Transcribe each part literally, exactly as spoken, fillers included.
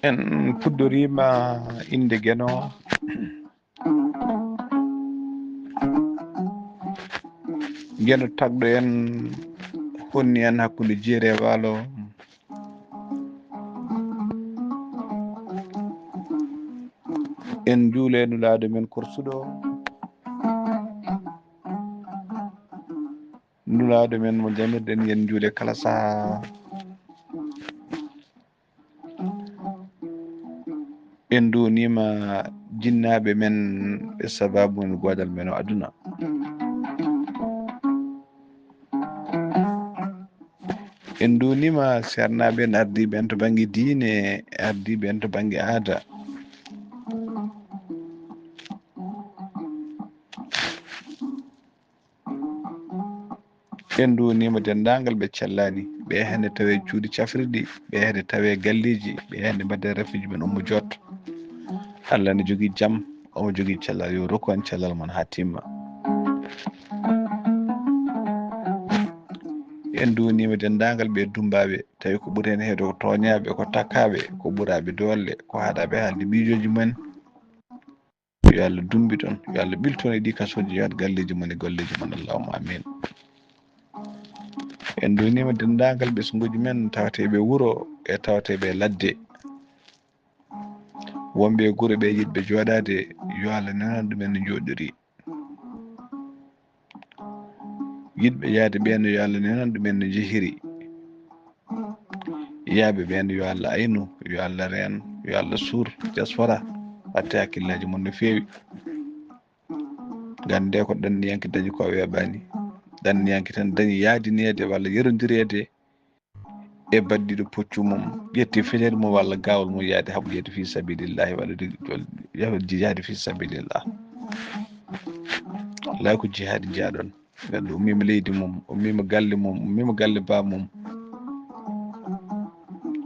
En puɗɗoriima innde Geno. Geno tagɗo en, honni en hakkunde jeeri e waalo. En njuule Nulaaɗo men korsuɗo. Nulaaɗo men mo jamirɗen, en njuule kala sahaa. En nduwniima jinnaaɓe men, ɓe sabaabu men goodal men o aduna. En nduwniima seernaaɓe en, ardiiɓe en to bannge diine, ardiiɓe en to bannge aada. En nduwniima denndaangal ɓe cellaani, ɓe hannde tawee cuuɗi cafrirɗi, ɓe hannde tawee galleeji, ɓe hannde mbaɗde rafiji men ummo joot. Allah ne jogii jam, omo jogii cellal, yo rokku en cellal mon haa timma. En nduwniima denndaangal ɓe dummbaaɓe, tawi ko ɓuri heen heewde ko tooñaaɓe, ko takkaaɓe, ko ɓuraaɓe doole, ko haɗaaɓe haalde miijooji mumen. Yo Allah dummbitu on, yo Allah ɓiltu on e ɗi kasooji, yo Allah galleeji mon e golleeji mon, allahumma amin. En nduwniima denndaangal ɓesnguuji men, tawateeɓe wuro e tawateeɓe ladde, wonɓe e gure ɓe yiɗɓe jooɗaade, yo Allah nenan ɗumen no njooɗori. Yiɗɓe yahde ɓeen, yo Allah nenan ɗumen no njehiri. Yahɓe ɓeen, yo Allah aynu, yo Allah reen, yo Allah suur diaspora, watte hakkillaaji mon no feewi. Ngannde ko ɗanniyanke dañi ko weeɓaani. Ɗanniyanke tan dañi yaadineede walla yerondireede e baɗɗiiɗo puccu mum, ƴetti feñere mum walla gaawol mum yahde haɓoyeede fii sabilillahi, waɗude jol-, yahde jihaadi fii sabilillah. Wallahi ko jihaadi jeyɗon. Neɗɗo ummiima leydi mum, ummiima galle mum, ummiima galle baa mum.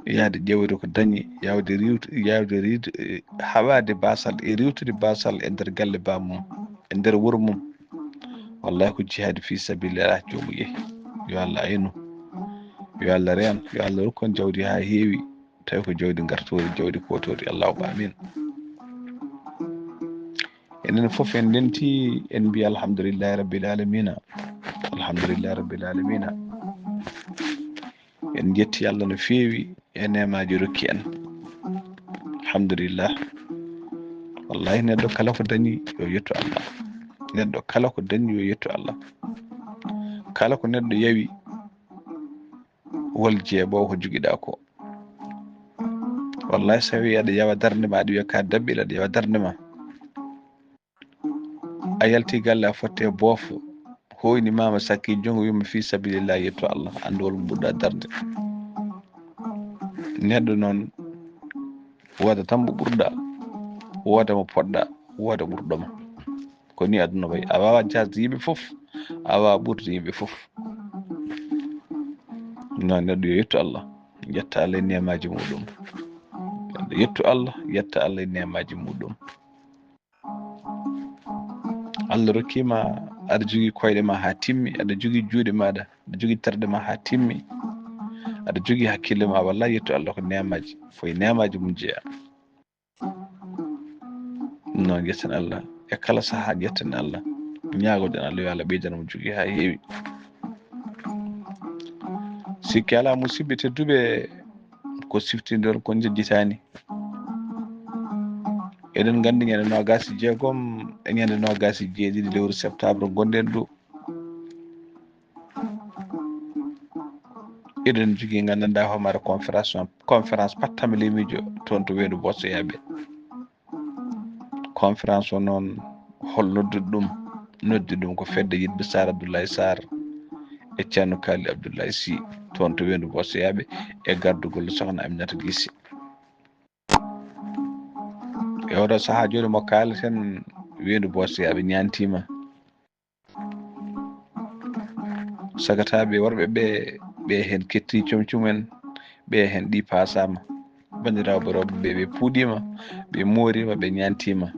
Yahde ƴeewde ko dañi, yahde riiwtu-, yahde riiwtu-, eh, haɓaade baasal e riiwtude baasal e nder galle baa mum, e nder wuro mum. Wallahi ko jihaadi fii sabilillah joomu yehi. Yo Allah aynu. Yo Allah reen. Yo Allah rokku en jawdi haa heewi. Tawi ko jawdi ngartoori, jawdi kootoori. Allahumma amin. Enen fof en ndenti, en mbiya alhamdulillahi rabbil alamina. Alhamdulillahi rabbil alamina. En njetti Allah no feewi e neemaaji rokki en. Alhamdulillah. Wallahi neɗɗo kala ko dañi yo yettu Allah. Neɗɗo kala ko dañi yo yettu Allah. Kala ko neɗɗo yawi, wol jeeɓoowo ko jogiɗaa ko. Wallahi so tawi aɗa yawa darnde ma, aɗa wiya ka daɓɓiɗo, aɗa yawa darnde ma. A yalti galle, a fotte boofo, hoyni mama sakki jongo, wima fii sabilillah, yetto Allah, anndu hol mo ɓurɗa darde. Neɗɗo noon, wooda tan mo ɓurɗa, wooda mo poɗɗa, wooda ɓurɗo ma. Ko ni aduna wayi. A wawa jasde yimɓe fof, a wawa ɓurde yimɓe fof. Noon neɗɗo yo yettu Allah, yetta Allah e neemaji muɗum. Neɗɗo yettu Allah, yetta Allah e neemaji muɗum. Allah rokkima, aɗa jogii koyɗe ma haa timmi, aɗa jogii juuɗe maaɗa, aɗa jogii terɗe ma haa timmi, aɗa jogii hakkille ma, wallahi yettu Allah ko neemaji, ko e neemaji mum jeyaa. Noon, yetten Allah. E kala sahaa, yetten Allah. Ñaagoɗen Allah, yo Allah ɓeydana mo jogii haa heewi. Sikke alaa, musidɓe tedduɓe, ko siftinɗon, ko njejjitaani. Eɗen nganndi ñande noogaas e jeegom e ñande noogaas e jeeɗiɗi lewru septembre ngonɗen ɗo. Eɗen njogii nganndanɗaa homaare conférence, conférence pattamlemiijo toon to Weendu Bossoyaaɓe. Conférence o noon, hol noddude ɗum? Noddi ɗum ko fedde yiɗɓe Saar Abdoulaye Sarr e Ceerno Kaali Abdoulaye Sy toon to Weendu Bossoyaaɓe e gardugol Sokhna Aminata Gissé. E oɗo sahaa joni mo kaaleten, Weendu Bossoyaaɓe ñaantiima. Sagataaɓe worɓe ɓe, ɓe heen ketti comci mumen, ɓe heen ɗi paasaama. Banndiraaɓe rewɓe ɓe, ɓe puuɗiima, ɓe mooriima, ɓe ñaantiima.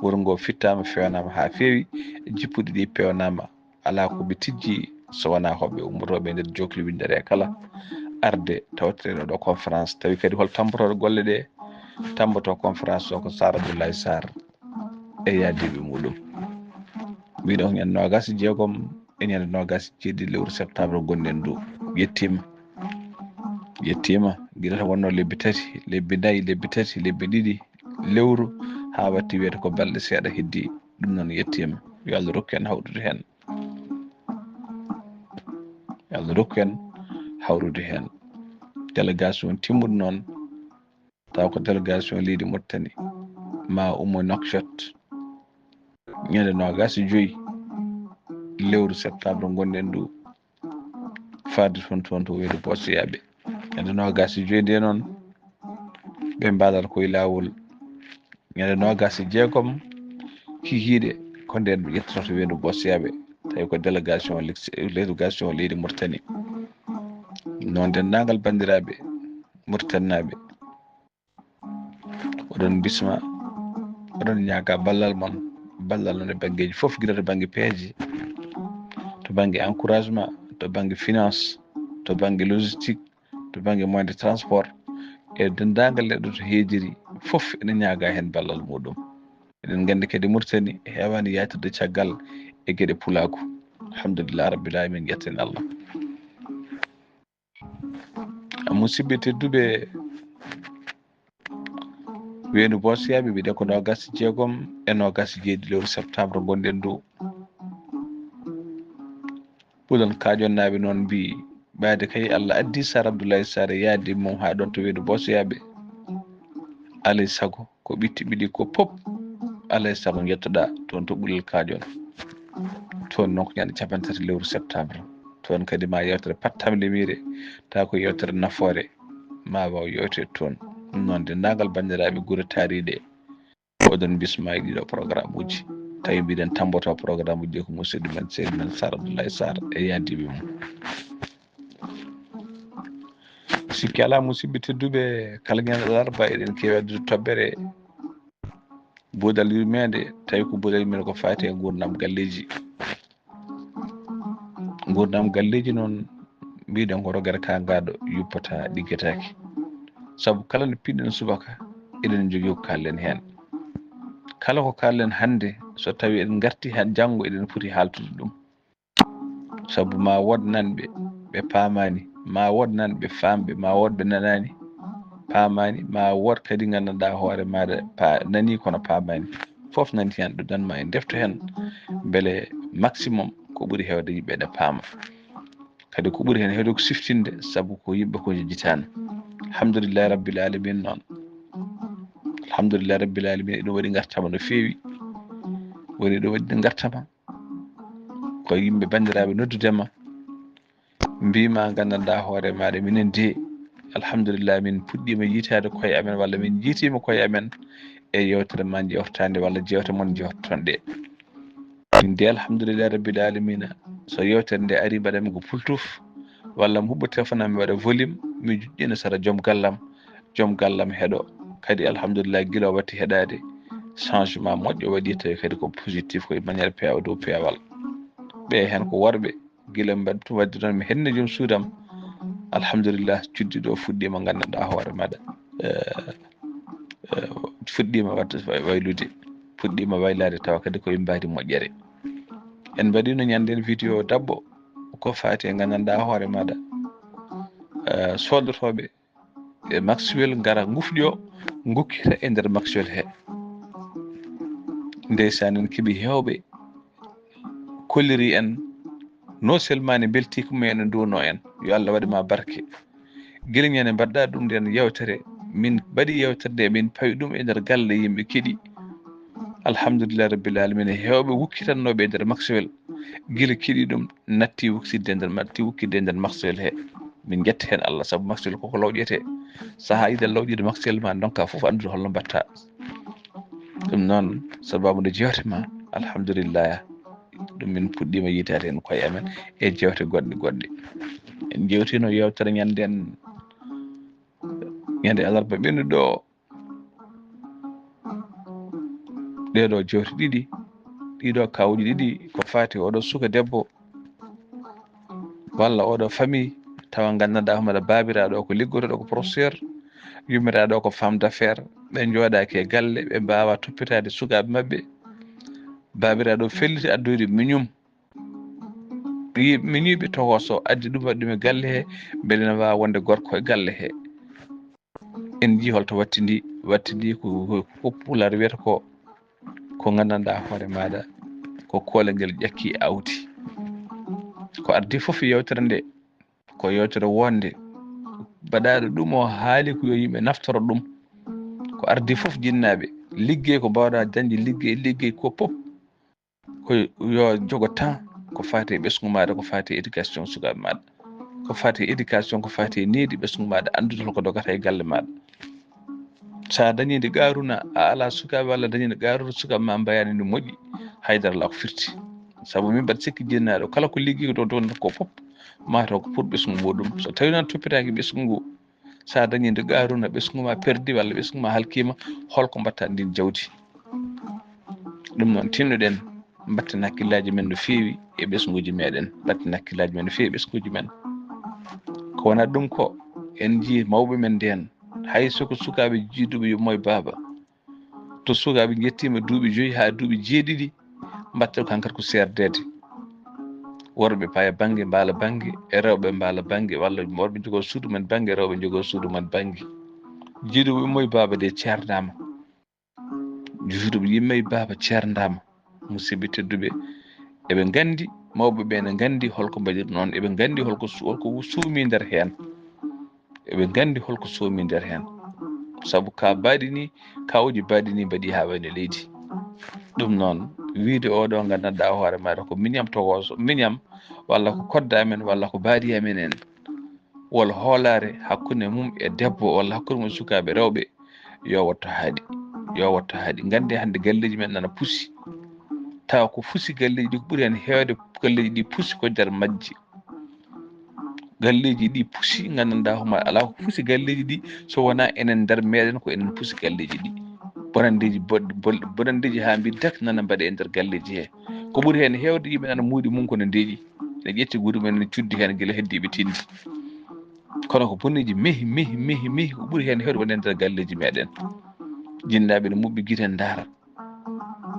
Wuro ngo fittaama, fewnaama haa feewi, jippuɗi ɗi pewnaama. Alaa ko ɓe tijji so wonaa hoɓɓe ummotooɓe e nder jookli winndere kala. arde tawtoreede oo ɗoo conférence, tawi kadi hol tammbotooɗo golle ɗee? Tammbotoo conférence o ko Sar Abdoulaye Sarr e yaadiiɓe muɗum. Mbiɗo ko ñande noogaas e jeegom e ñande noogaas e jeeɗiɗi lewru septembre gonɗen ndu. Yettiima, yettiima, gila to wonnoo lebbi tati, lebbi nayi, lebbi tati, lebbi ɗiɗi lewru, haa watti wiyde ko balɗe seeɗa heddii. Ɗum noon yettiima. Yo Allah rokku en hawrude heen. Yo Allah rokku en hawrude heen. Délégation timmuɗo noon, taw ko délégation leydi Mauritanie, ma ummo Nouakchott, ñande noogaas e joy lewru septembre gonɗen ndu, faade toon, toon to Weendu Boosiyaaɓe. Ñande noogaas e joy nde noon, ɓe mbaɗat ko e laawol. Ñande noogaas e jeegom kikiiɗe, ko ndeen ɓe ƴettotoo to Weendu Boosiyaaɓe, tawi ko délégation lex-, délégation leydi Mauritanie. Noon denndaangal banndiraaɓe Mauritanie naaɓe, oɗon bisma, oɗon ñaaga ballal mon, ballal mon e banngeeji fof, gila to bannge peeje, to bannge encouragement, to bannge finance, to bannge logistique, to bannge moyen de transport, e denndaangal neɗɗo to heediri fof ene ñaaga heen ballal muɗum. Eɗen nganndi kadi Mauritanie heewaani yaatirde caggal e geɗe pulaaku. Alhamdulillah Rabbil Alamin, yetten Allah. Musidɓe tedduɓe, Weendu Boosiyaaɓe, mbiɗen ko noogaas e jeegom e noogaas e jeeɗiɗi lewru septembre ngonɗen ndu. Ɓulol Kaaƴonnaaɓe noon mbiyi, ɓaade kay Allah addi Sar Abdoulaye Sarr e yaadiiɓe mum haa ɗoon to Weendu Boosiyaaɓe. Alay sago ko ɓitti ɓiɗi ko pop, alay sago njettoɗaa toon to Ɓulol Kaaƴon. Toon noon ko ñande cappanɗe tati lewru septembre. Toon kadi ma yewtere pattamlemiire, tawa ko yewtere nafoore, ma waaw yewte toon. Ɗum noon, denndaangal banndiraaɓe gure taariiɗe, oɗon bisma e ɗiɗo programme uji. Tawi mbiɗen tamboto programme uji ɗi ko musidɗo men, sehil men Sar Abdoulaye Sarr e yaadiiɓe mum. Sikki alaa, musidɓe tedduɓe, kala ñande alarba eɗen keewi addude toɓɓere buudal yurmeende, tawi ko buudal yurmeende ko faati e nguurndam galleeji. Nguurndam galleeji noon, mbiɗen ko rogere kaangaaɗo yuppata, ɗiggetaake. Sabu kala no piɗɗen subaka, eɗen njogii ko kaalɗen heen. Kala ko kaalɗen hannde, so tawi eɗen ngarti haa janngo, eɗen poti haaltude ɗum. Sabu ma wood nanɓe, ɓe paamaani, ma wood nanɓe, faamɓe, ma wood ɓe nanaani, paamaani, ma wood kadi nganndanɗaa hoore maaɗa pa-, nanii kono paamaani. Fof nani heen, ɗum ɗon ma en ndefto heen, mbele maximum ko ɓuri heewde yimɓe ene paama. Kadi ko ɓuri heen heewde ko siftinde, sabu ko yimɓe ko njejjitaani. Alhamdulillahi Rabbil Alamin noon. Alhamdulillahi Rabbil Alamin, eɗum waɗi ngartama no feewi. Woni ɗum waɗi ngartama. Ko yimɓe banndiraaɓe noddude ma, mbiima nganndanɗaa hoore maaɗa, minen de, alhamdulillah, min puɗɗiima yiitaade koye amen, walla min njiitiima koye amen e yewtere ma jewtataande, walla jewte mon jewtoton ɗe. Min de, alhamdulillah Rabbil Alamina, so yewtere nde ari, mbaɗanmi ko pultuf, walla mi huɓɓa téléphone am, mi waɗa volume, mi juƴƴina sara joom gallam, joom gallam heɗo. Kadi, alhamdulillah, gila o watti heɗaade, changement moƴƴo waɗi, tawi kadi ko positif, ko e manière peewa dow peewal. Ɓe heen ko worɓe, gila mbaɗ-, tum wadde noon mi henni joom suudam. Alhamdulillah, cuddi ɗo fuɗɗiima, nganndanɗaa hoore maaɗa, eh, eh, fuɗɗiima waɗde way-, waylude, fuɗɗiima waylaade, tawa kadi ko ɓe mbaadi moƴƴere. En mbaɗino ñannden vidéo dabbo ko faati e nganndanɗaa hoore maaɗa, eh, soodotooɓe e Maxwell ngara ngufƴo, ngukkita e nder Maxwell he. Ndeysaan, en keɓi heewɓe kolliri en, non seulement ne mbeltii ko, mais ene nduwno en. Yo Allah waɗ ma barke. Gila ñande mbaɗɗa ɗum nden yewtere, min mbaɗi yewtere nde, min pawi ɗum e nder galle yimɓe keɗi. Alhamdulillah Rabbil Alamin, heewɓe wukkitannooɓe e nder Maxwell, gila keɗi ɗum, natti wukkitde e nder, natti wukkitde e nder Maxwell he. Min njetta heen Allah, sabu Maxwell koko lawƴete. Sahaa yiɗa lawƴude Maxwell, ma ndonka fof anndude holno mbaɗta. Ɗum noon, sababu nde jewte ma, alhamdulillah, ɗum min puɗɗiima yiitaade heen koye amen e jewte goɗɗe goɗɗe. En jewtino yewtere ñannden, ñande alarba ɓennuɗo o. Ɗeɗo jewte ɗiɗi, ɗiɗo kawuji ɗiɗi ko faati oɗo suka debbo walla oɗo famille, tawa nganndanɗaa homaɗa baabiraaɗo ko liggotooɗo ko professeur, yummiraaɗo ko femme d'affaires, ɓe njooɗaaki e galle, ɓe mbaawa toppitaade sukaaɓe maɓɓe. Baabiraaɗo felliti addoyde miñum, miñuyɓe tokoso addi ɗum, waɗi ɗum e galle he, mbele na waawa wonde gorko e galle he. En njii holto wattindi wattindi ko fof pulaar wiyata ko ko nganndanɗaa hoore maaɗa ko koole ngel ƴakki awdi. Ko ardi fof yewtere nde ko yewtere wonde baɗaaɗo ɗum o haali ko yo yimɓe naftoro ɗum. Ko ardi fof jinnaaɓe liggey ko mbaawɗa dañde liggey liggey ko pop ko yo jogo temps ko faati e ɓesngu maaɗa, ko faati e éducation sukaaɓe maaɗa, ko faati e éducation, ko faati e needi ɓesngu maaɗa, anndude holko dogata e galle maaɗa. So a dañiinde Qaaruuna, a alaa sukaaɓe walla dañiinde Qaaruuna, sukaaɓe ma mbayaani no moƴƴi, haydara alaa ko firti. Sabu min mbaɗa sikki jinnaaɗo kala ko liggi ko ɗo ɗon ko fof mataw ko pour ɓesngu muɗum. So tawii noon toppitaaki ɓesngu ngu, so a dañiinde Qaaruuna, ɓesngu ma perdi walla ɓesngu ma halkiima, holko mbaɗta ndin jawdi? Ɗum noon tinnoɗen mbatten hakkillaaji men no feewi e ɓesnguuji meɗen, mbatten hakkillaaji men no feewi e ɓesnguuji men. Ko wonaa ɗum ko en njii mawɓe men ndeen, hay so ko sukaaɓe jiiduɓe yummoye baaba, to sukaaɓe njettiima duuɓi joyi haa duuɓi jeeɗiɗi, mbatten ko hankadi ko seerdeede. Worɓe paya bannge, mbaala bannge, e rewɓe mbaala bannge, walla worɓe njogoo suudu men bannge, rewɓe njogoo suudu men bannge. Jiiduɓe yummoye baaba de ceerdaama. Juutuɓe yummoye baaba ceerndaama. Musidɓe tedduɓe, eɓe nganndi, mawɓe ɓe ne nganndi holko mbaɗir noon, eɓe nganndi holko su-, holko suumi nder heen. Eɓe nganndi holko suumi nder heen. Sabu ka baɗi ni, kawuji baɗi ni mbaɗi haa wayno leydi. Ɗum noon, wiide oɗo nganndanɗaa hoore maaɗa ko miñam togoso, miñam, walla ko kodda men, walla ko baadi amen en. Wol hoolaare hakkunde mum e debbo walla hakkunde mum e sukaaɓe rewɓe, yo wotto haaɗi, yo wotto haaɗi. Nganndi hannde galleeji men nana pusi. Tawa ko fusi galleeji ɗi ko ɓuri heen heewde galleeji ɗi pusi ko nder majji. Galleeji ɗi pusi nganndanɗaa homaɗa alaa ko fusi galleeji ɗi so wonaa enen nder meɗen ko enen pusi galleeji ɗi. Bonanndeeji boɗ-, bol-, bonanndeeji haa mbiɗ dak nana mbaɗe e nder galleeji he. Ko ɓuri heen heewde yimɓe nana muuɗi mum ko no ndeeƴi. Ne ƴetti guure mum ne cuddi heen gila heddiiɓe tindi. Kono ko bonneeji mehi, mehi, mehi, mehi ko ɓuri heen heewde wonde e nder galleeji meɗen. Jinnaaɓe ne muɓɓi gite ndaara.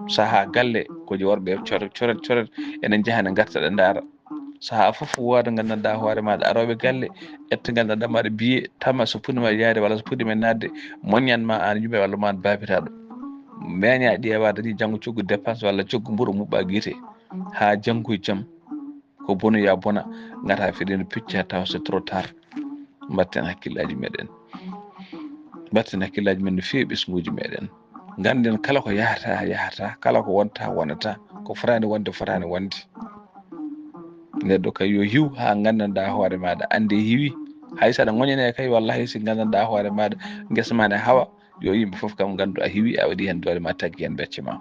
Sahaa galle ko worɓe coret, coret, coret ene njaha ne ngarta ɗe ndaara. Sahaa fof wooda nganndanɗaa hoore maaɗa arooɓe galle ƴetta nganndanɗaa maɗa biye tama so puɗɗiima yaade walla so puɗɗiima naatde moññan ma aan yumma walla ma aan baabiraaɗo. Meeña ƴeewa dañi janngo coggu dépense walla coggu mburu muɓɓa gite haa janngo e jam. Ko bonoya bona ngata fiɗen picca taw c'est trop tard. Mbatten hakkillaaji meɗen. Mbatten hakkillaaji men no feewi ɓesnguuji meɗen. Ngannden kala ko yahata, yahata, kala ko wonta, wonata, ko fotaani wonde, fotaani wonde. Neɗɗo kay yo hiw haa nganndanɗaa hoore maaɗa, annde hiwi. Hay so aɗa ŋoñanee kay, wallahi si nganndanɗaa hoore maaɗa, ngesa ma ne hawa, yo yimɓe fof kam nganndu a hiwi, a waɗi heen doole ma, taggi heen becce ma.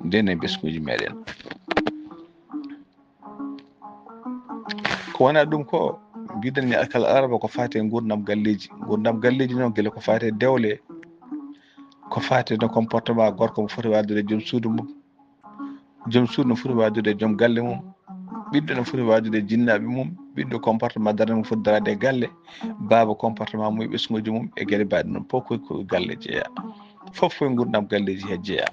Nden e ɓesnguuji meɗen. Ko wonaa ɗum ko mbiɗen ni alkal alarba ko faati e nguurndam galleeji. Nguurndam galleeji noon gila ko faati e dewle, ko faati no comportement gorko mo foti waadude e joom suudu mum. Joom suudu no foti waadude e joom galle mum. Ɓiɗɗo no foti waadude e jinnaaɓe mum. Ɓiɗɗo comportement darnde mum foti daraade e galle. Baaba comportement mum e ɓesnguuji mum e geɗe mbaɗe noon. Fof ko, ko galle jeyaa. Fof ko e nguurndam galleeji he jeyaa.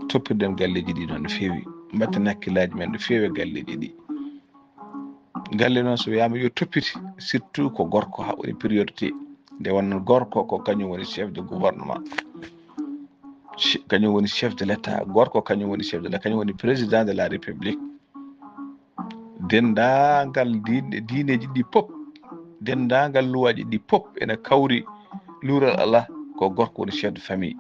Toppirɗen galleeji ɗi noon no feewi. Mbatten hakkillaaji men no feewi e galleeji ɗi. Galle noon so wiyaama yo toppite, surtout ko gorko haa woni priorité. Nde wonno gorko ko kañum woni chef de gouvernement. Che-, kañum woni chef de l'État. Gorko kañum woni chef de l'État, kañum woni président de la République. Denndaangal diine, diineeji ɗi pop, denndaangal luwaaji ɗi pop ene kawri luural Allah ko gorko woni chef de famille.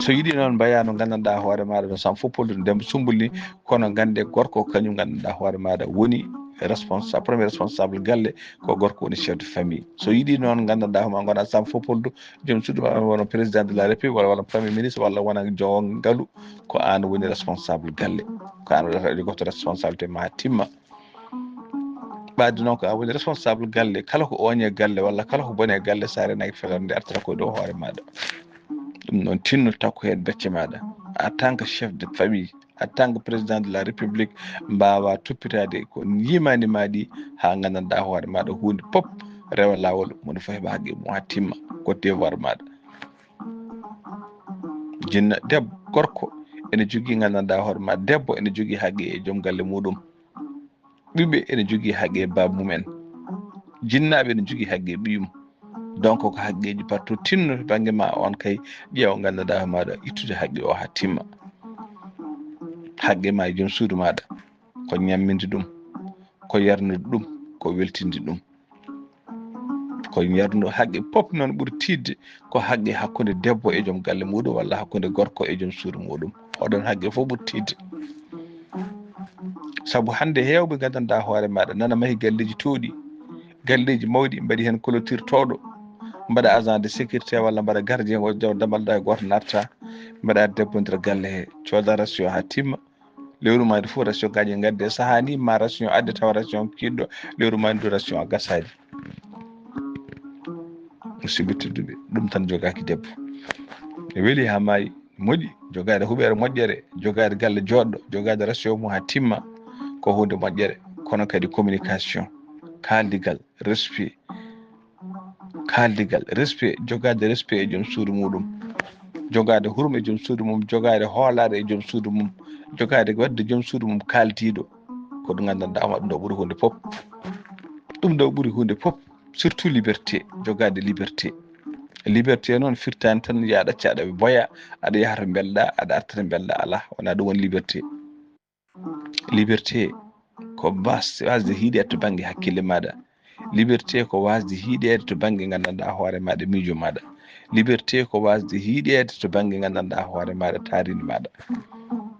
So yiɗi noon mbayaa no nganndanɗaa hoore maaɗa no Sam Fopol no Demba Sumbul ni, kono nganndee gorko ko kañum nganndanɗaa hoore maaɗa woni responsable, premier responsable galle, ko gorko woni chef de famille. So yiɗi noon nganndanɗaa hoore maaɗa ngonaa Sam Fopol du, joom suudu ma wona président de la République walla wona premier ministre walla wona jogo ngalu, ko aan woni responsable galle. Ko aan waɗata jogorto responsabilité ma timma. Ɓaade noon ko a woni responsable galle, kala ko ooñe galle walla kala ko bone galle, so a renaaki fetal nde artata koye dow hoore maaɗa. Ɗum noon tinno takko heen becce maaɗa. En tant que chef de famille, en tant que président de la république, mbaawa toppitaade ko yimaani ma ɗi, haa nganndanɗaa hoore maaɗa huunde pop rewa laawol, moni fof heɓa haqqe mum haa timma, ko devoir maaɗa. Jinna debbo, gorko ene jogii nganndanɗaa hoore ma, debbo ene jogii haqqe e joom galle muɗum, ɓiɓɓe ene jogii haqqe e baaba mum en, jinnaaɓe ene jogii haqqe e ɓiyum. Donc ko haqqeeji partout tinno to bannge ma on, kay ƴeewa nganndanɗaa hoore maaɗa ittude haqqe o haa timma. Haqqe ma e joom suudu maaɗa, ko ñamminde ɗum, ko yarnude ɗum, ko weltinde ɗum. Ko yarnude haqqe pop noon ɓuri tiiɗde ko haqqe hakkunde debbo e joom galle muɗum walla hakkunde gorko e joom suudu muɗum. Oɗon haqqe fof ɓuri tiiɗde. Sabu hannde heewɓe nganndanɗaa hoore maaɗa nana mahi galleeji tooɗi, galleeji mawɗi, mbaɗi heen clôture tooɗo, mbaɗa agent de sécurité walla mbaɗa gardien o jaw damal ɗa e gooto natta, mbaɗa debbo nder galle he, cooda ration haa timma. Lewru ma ndi fof ration ngaji ngadde, sahaa ni ma ration adde tawa ration kiɗɗo, lewru ma ndu ration a gasaani. Musidɓe tedduɓe, ɗum tan jogaaki debbo. Ne weli haa maayi, moƴƴi, jogaade huɓeere moƴƴere, jogaade galle jooɗɗo, jogaade ration mum haa timma, ko huunde moƴƴere, kono kadi communication, kaaldigal, respect, kaaldigal, respect, jogaade respect e joom suudu muɗum, jogaade hurum e joom suudu mum, jogaade hoolaare e joom suudu mum, jogaade waɗde joom suudu mum kaaldiiɗo. Ko ɗum nganndanɗaa hoore ɗum ɗo ɓuri huunde pop. Ɗum ɗo ɓuri huunde pop, surtout liberté, jogaade liberté. Liberté noon firtaani tan yo a ɗacca aɗa boya, aɗa yaha to mbelɗa, aɗa arta to mbelɗa, alaa, wonaa ɗum woni liberté. Liberté ko bas-, wasde hiiɗeede to bannge hakkille maaɗa. Liberté ko wasde hiiɗeede to bannge nganndanɗaa hoore maaɗa, miijo maaɗa. Liberté ko wasde hiiɗeede to bannge nganndanɗaa hoore maaɗa, taariindi maaɗa.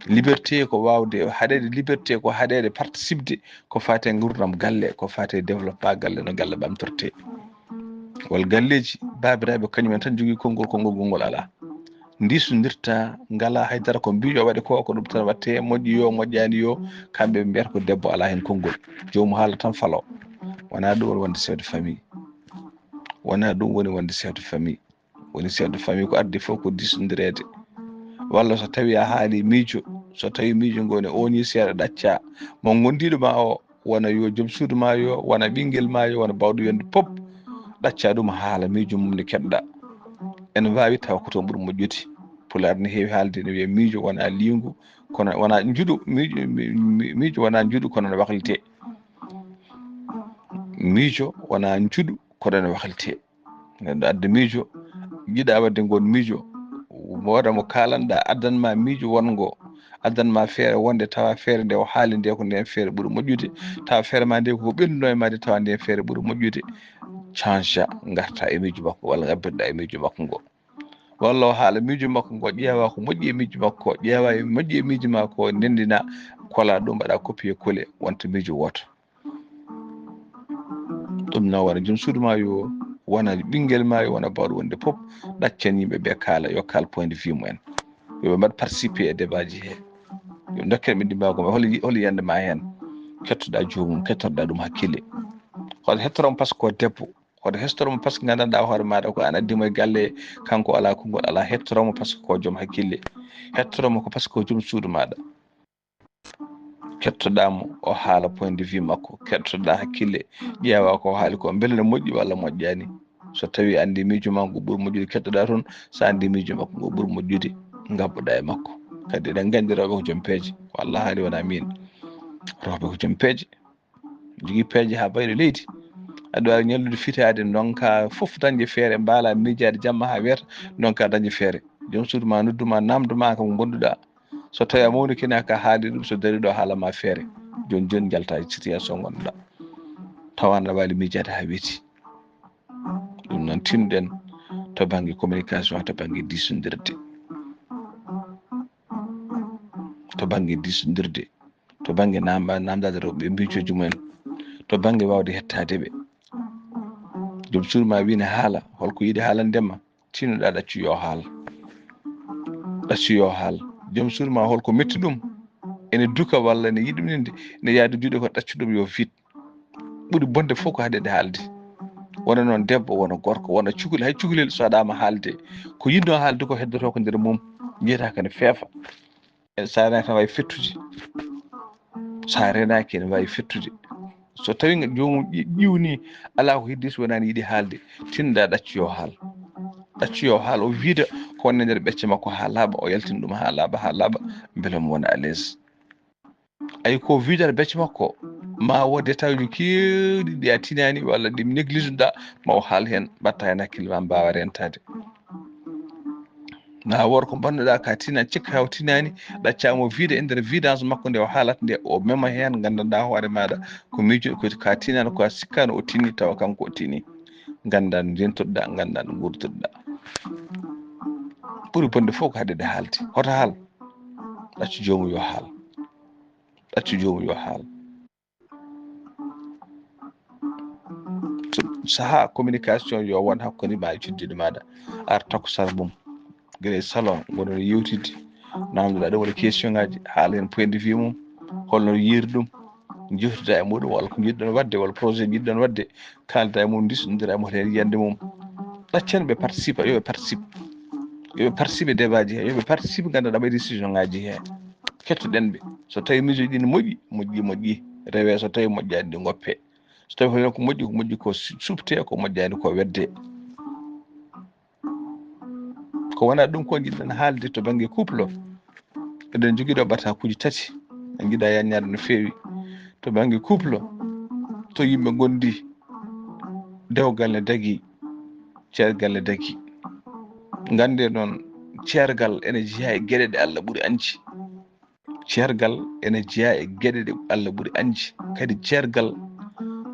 Liberté ko waawde haɗeede, liberté ko haɗeede participde ko faati e nguurndam galle, ko faati e développement galle, no galle ɓamtortee. Wal galleeji, baabiraaɓe kañum en tan njogii konngol, konngol gongol alaa. Ndiisondirta, ngalaa hay dara ko mbiijo waɗi ko, ko ɗum tan waɗtee, moƴƴi yo, moƴƴaani yo, kamɓe ɓe mbiyata ko debbo alaa heen konngol. Joomu haala tan falo. Wonaa ɗum woni wonde chef de famille. Wonaa ɗum woni wonde chef de famille. Woni chef de famille ko addi fof ko diisondireede. Walla so tawii a haali miijo, so tawii miijo ngo ne ooñii seeɗa ɗaccaa, mo ngondiiɗo ma o, wona yo joom suudu ma yo, wona ɓinngel ma yo, wona bawɗo yonde pop, ɗaccaa ɗum haala miijo mum nde keɗɗa. Ene waawi tawa ko toon ɓuri moƴƴude. Pulaar ne heewi haalde ne wiya miijo wona liingu, kono wona njuɗu, miijo, mi-, mi-, miijo wona njuɗu, kono ne waklitee. Miijo wona njuɗu, kono ne waklitee. Neɗɗo adda miijo, jiɗa wadde ngoon miijo, wooda mo kaalanɗa, addan ma miijo wonngo, addan ma feere wonde tawa feere nde o haali nde ko nden feere ɓuri moƴƴude, tawa feere ma nde ko ɓennuno e ma de tawa nden feere ɓuri moƴƴude. Change, ngarta e miijo makko walla ngabbirɗa e miijo makko ngo. Walla o haala miijo makko ngo, ƴeewa ko moƴƴi e miijo makko, ƴeewa e moƴƴi e miijo ma ko, ndendina, kola ɗum, mbaɗa copier coller, wonta miijo wooto. Ɗum noon wona joom suudu ma yo, wona ɓinngel ma yo, wona bawɗo wonde pop, ɗaccan yimɓe ɓe kaala, yo kaal point de vue mumen. Yo ɓe mbaɗ participer e débat ji he. Yo ɓe ndokken ɓe ndimmagu ma, holi, holi yiyannde ma heen. Kettoɗa joomum, kettoɗa ɗum hakkille. Hoto hettoro mo par ce que ko debbo. Hoto hettoro mo par ce que nganndanɗa hoore maɗa ko an addi mo e galle, kanko ala konngol, ala, hettoro mo par ce que ko joom hakkille. Hettoro mo ko par ce que ko joom suudu maɗa. Kettoɗa mo, o haala point de vue makko, kettoɗa hakkille, ƴeewa ko o haali ko, mbele no moƴƴi walla moƴƴani. So tawi a anndi miijo ma ngu ɓuri moƴƴude, kettoɗa toon, so a anndi miijo makko ngu ɓuri moƴƴude, ngabboɗa e makko. Kadi eɗen nganndi rewɓe ko joom peeje, ko Allah haali wona min. Rewɓe ko joom peeje, jogii peeje haa bayɗo leydi. Aɗa waawi ñallude fitaade, ndonka fof dañde feere, mbaala miijaade jamma haa weeta, ndonka dañde feere. Joom suudu ma noddu ma, naamndo ma kam ngonduɗa. So tawi a mawnike ne ka haali ɗum, so dari ɗo haala ma feere. Jooni jooni njalta e situation ngonɗa. Tawa aɗa waawi miijaade haa weeti. Ɗum noon tinnoɗen to bannge communication, to bannge diisondirde. To bannge diisondirde, to bannge naam-, naamndaade rewɓe miijooji mumen, to bannge waawde hettaade ɓe. Joom suudu ma wii ne haala, holko yiɗi haalande ma? Tinnoɗa ɗaccu yo haal. Ɗaccu yo haal. Joom suudu ma holko metti ɗum? Ene duka walla ene yiɗi ɗum ninde? Ene yaadi juuɗe ko ɗaccu ɗum yo fiit. Ɓuri bonde fof ko haɗeede haalde. Wona noon debbo, wona gorko, wona cukalel, hay cukalel so haɗaama haalde, ko yiɗnoo haalde ko heddoto ko nder mum, njiyata ko ne feefa. E sa renaka wawi fettude. Sa renaki ene wawi fettude. So tawi joomum ƴiwni, ala ko heddi so wonani yiɗi haalde, tinda ɗaccu yo haal. Ɗaccu yo haal, o wiida ko wonde nder ɓecce makko ha laaɓa, o yaltina ɗum ha laaɓa ha laaɓa, beele mo wona à l'aise. Ay ko wiidata becce makko, ma wo détail uji keewɗi ɗi a tinani walla ɗi négligenta, ma o haal heen, mbatta heen hakkille ma mbaawa rentade. Ma worko mbannuɗa ka tina, cikka haw tinani, ɗaccama o wiide e nder vidance makko nde o haalata nde, o mema heen, ngandanɗa hoore maɗa ko miijo ko ka tinani, ko a sikkano o tini tawa kanko o tini. Nganndan ndentoɗa, nganndan ngurtoɗa. Ɓuri bonde fof ko haɗede haalde. Hoto haal. Ɗaccu joomum yo haal. Ɗaccu joomum yo haal. Saha communication yo won hakkunde ma e cuddiɗo maɗa. Ar takko sara mum. Gila e salon, goɗon yewtidde. Namdoɗa ɗum woni question ngaji, haala hen point de vue mum. Holno yiiri ɗum. Jewtida e muɗum, walla ko jiɗɗon wadde, walla projet jiɗɗon wadde. Kalda e mum, ndisodira e mum, heen yiyande mum. Ɗaccen ɓe participe, yo ɓe participe. Yo ɓe participe débat ji he, yo ɓe participe, nganndanɗa ɓe décision ngaji he. Kettoɗen ɓe. So tawi miijo ɗin moƴƴi, moƴƴi, moƴƴi. Rewe so tawi moƴƴani ɗi ngoppe. So tawi hono ko moƴƴi, ko moƴƴi ko su-, suɓte, ko moƴƴani ko wedde. Ko wona ɗum ko jiɗɗen haalde to bannge couple o. Eɗen jogii ɗo batakuuji tati. En njiɗa yanñaade no feewi. To bannge couple o, to yimɓe ngondi, dewgal ne dagi, ceergal ne dagi. Ngannde noon, ceergal ene jeyaa e geɗe ɗe Allah ɓuri añde. Ceergal ene jeyaa e geɗe ɗe Allah ɓuri añde. Kadi ceergal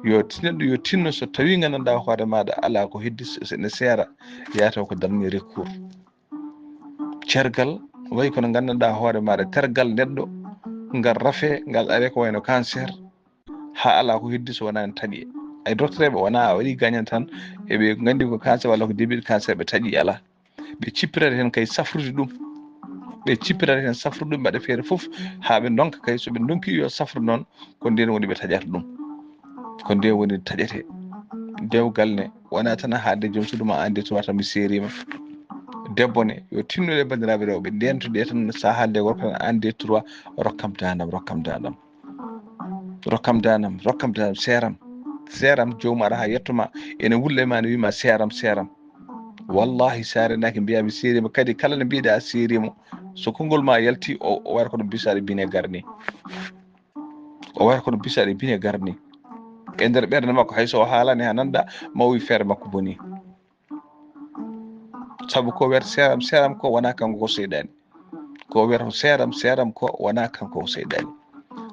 yo ti-, neɗɗo yo tinno so tawi nganndanɗa hoore maɗa ala ko heddi s-, s-, ene seera, yataw ko darnge recours. Ceergal wayi kono nganndanɗa hoore maɗa tergal neɗɗo, ngal rafe, ngal are ko wayno cancer, ha ala ko heddi so wona ne taƴe. Ay docteur ɓe wona a waɗi gañan tan, eɓe nganndi ko cancer walla ko début de cancer ɓe taƴi, ala. Ɓe cippirata heen kay safrude ɗum. Ɓe cippirata heen safrude ɗum, mbaɗa feere fof haa ɓe ndonka kay. So ɓe ndonki yo safru noon, ko ndeen woni ɓe taƴata ɗum. Ko ndeen woni taƴete. Dewgal ne, wona tan a haalde joom suudu ma, aan de tuma tan mi seeriima. Debbo ne, yo tinno e banndiraaɓe rewɓe, ndeentude tan, so a haalde gorko tan, aan de trois, rokkam daandam, rokkam daandam. Rokkam daandam, rokkam daandam, seeram. Seeram, joomum ara haa yetto ma, ene wulla e ma, ne wiima seeram, seeram. Wallahi, so a renaaki mbiyaa mi seeriima, kadi kala nde mbiɗa a seeriima, so konngol ma yalti, o, o wara kono bisaɗo binegar ni. O wara kono bisaɗo binegar ni. E nder ɓernde makko, hay so o haalaani haa nanɗa, ma o wi feere makko boni. Sabu ko wiyata seeram, seeram ko wona kanko ko seyɗaani. Ko wiyata seeram, seeram ko wona kanko ko seyɗaani.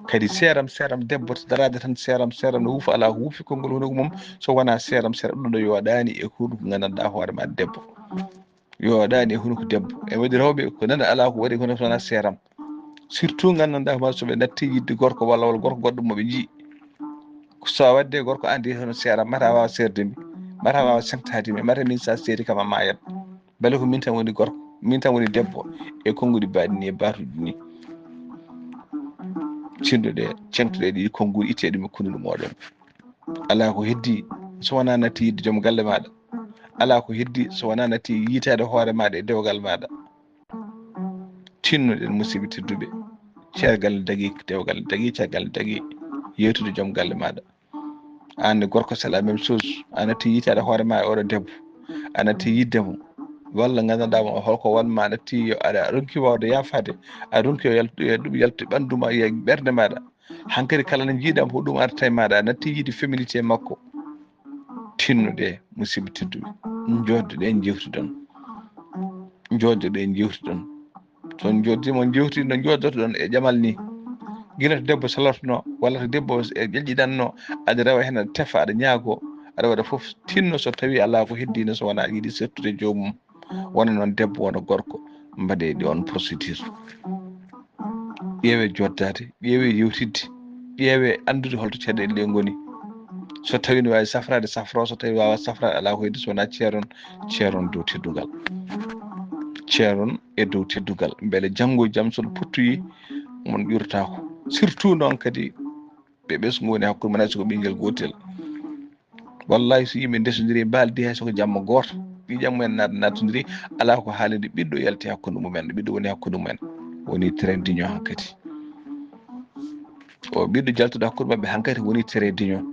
Kadi seeram, seeram debbo to daraade tan, seeram, seeram no wuufa, alaa ko wuufi konngol hunuko mum, so wona seeram, seeram ɗum ɗo yooɗaani e hunuko nganndanɗaa hoore ma debbo. Yooɗaani e hunuko debbo. E waɗi rewɓe ko nana alaa ko waɗi kono so wona seeram. Surtout nganndanɗaa hoore ma so ɓe natti yiɗde gorko walla, walla gorko goɗɗo mo ɓe njii. So a waɗde gorko anndi hono seeram, mata waawa seerde mi, mata waawa sentade mi, mata min sa seeri kam a maayat. Bale ko min tan woni gorko, min tan woni debbo e konnguɗi mbaɗi ni e baatuuji ni. Cinduɗe, ceŋtuɗe ɗiɗi konnguɗi, itte ɗum e kunnuɗe mooɗon. Alaa ko heddi so wonaa natti yiɗde joom galle maaɗa. Alaa ko heddi so wonaa natti yiitaade hoore maaɗa e dewgal maaɗa. Tinnoɗen, musidɓe tedduɓe, ceergal dagi, dewgal dagi, ceergal dagi, yewtude joom galle maaɗa. Aan ne gorko, c'est la même chose. A natti yiitaade hoore ma e oɗo debbo. A natti yiɗde mo. Walla nganndanɗaa mo, holko won ma, a natti yo aɗa ronki waawde yaafaade. A ronki yo yaltu, yo ɗum yaltu ɓanndu ma, yo ɓernde maaɗa. Hankadi kala nde njiiɗaa mo, ko ɗum arta e maaɗa. A natti yiide féminité makko. Tinnuɗe, musidɓe tedduɓe. Njooddoɗen, njeewtiɗon. Njooddoɗen, njeewtiɗon. So on njooddii, mo njeewtii no njooddortoɗon e jamal ni. Gila to debbo salortono, walla to debbo e ƴeƴƴiɗanno, aɗa rewa heen, aɗa tefa, aɗa ñaago, aɗa waɗa fof, tinno so tawi alaa ko heddiino, so wonaa yiɗi settude joomum. Wona noon debbo, wona gorko, mbaɗee ɗi on procédure. Ƴeewee joddaade, ƴeewee yewtidde, ƴeewee anndude holto caɗeele ɗe ngoni. So tawi ne waawi safraade, safro, so tawi waawaa safraade, alaa ko heddi so wonaa ceeron, ceeron dow teddungal. Ceeron e dow teddungal. Mbele janngo e jam so on pottoyi, mon ƴurtaako. Surtout noon kadi ɓe ɓesngu woni hakkunde mon, hay so ko ɓinngel gootel. Wallahi, so yimɓe ndesondiri, mbaaldi hay so ko jamma gooto, ɗi jamma en naat-, naatondiri, alaa ko haaliri ɓiɗɗo yalti hakkunde mumen, ɓiɗɗo woni hakkunde mumen. woni très d'union hankadi. O ɓiɗɗo jaltuɗo hakkunde maɓɓe hankadi woni très d'union.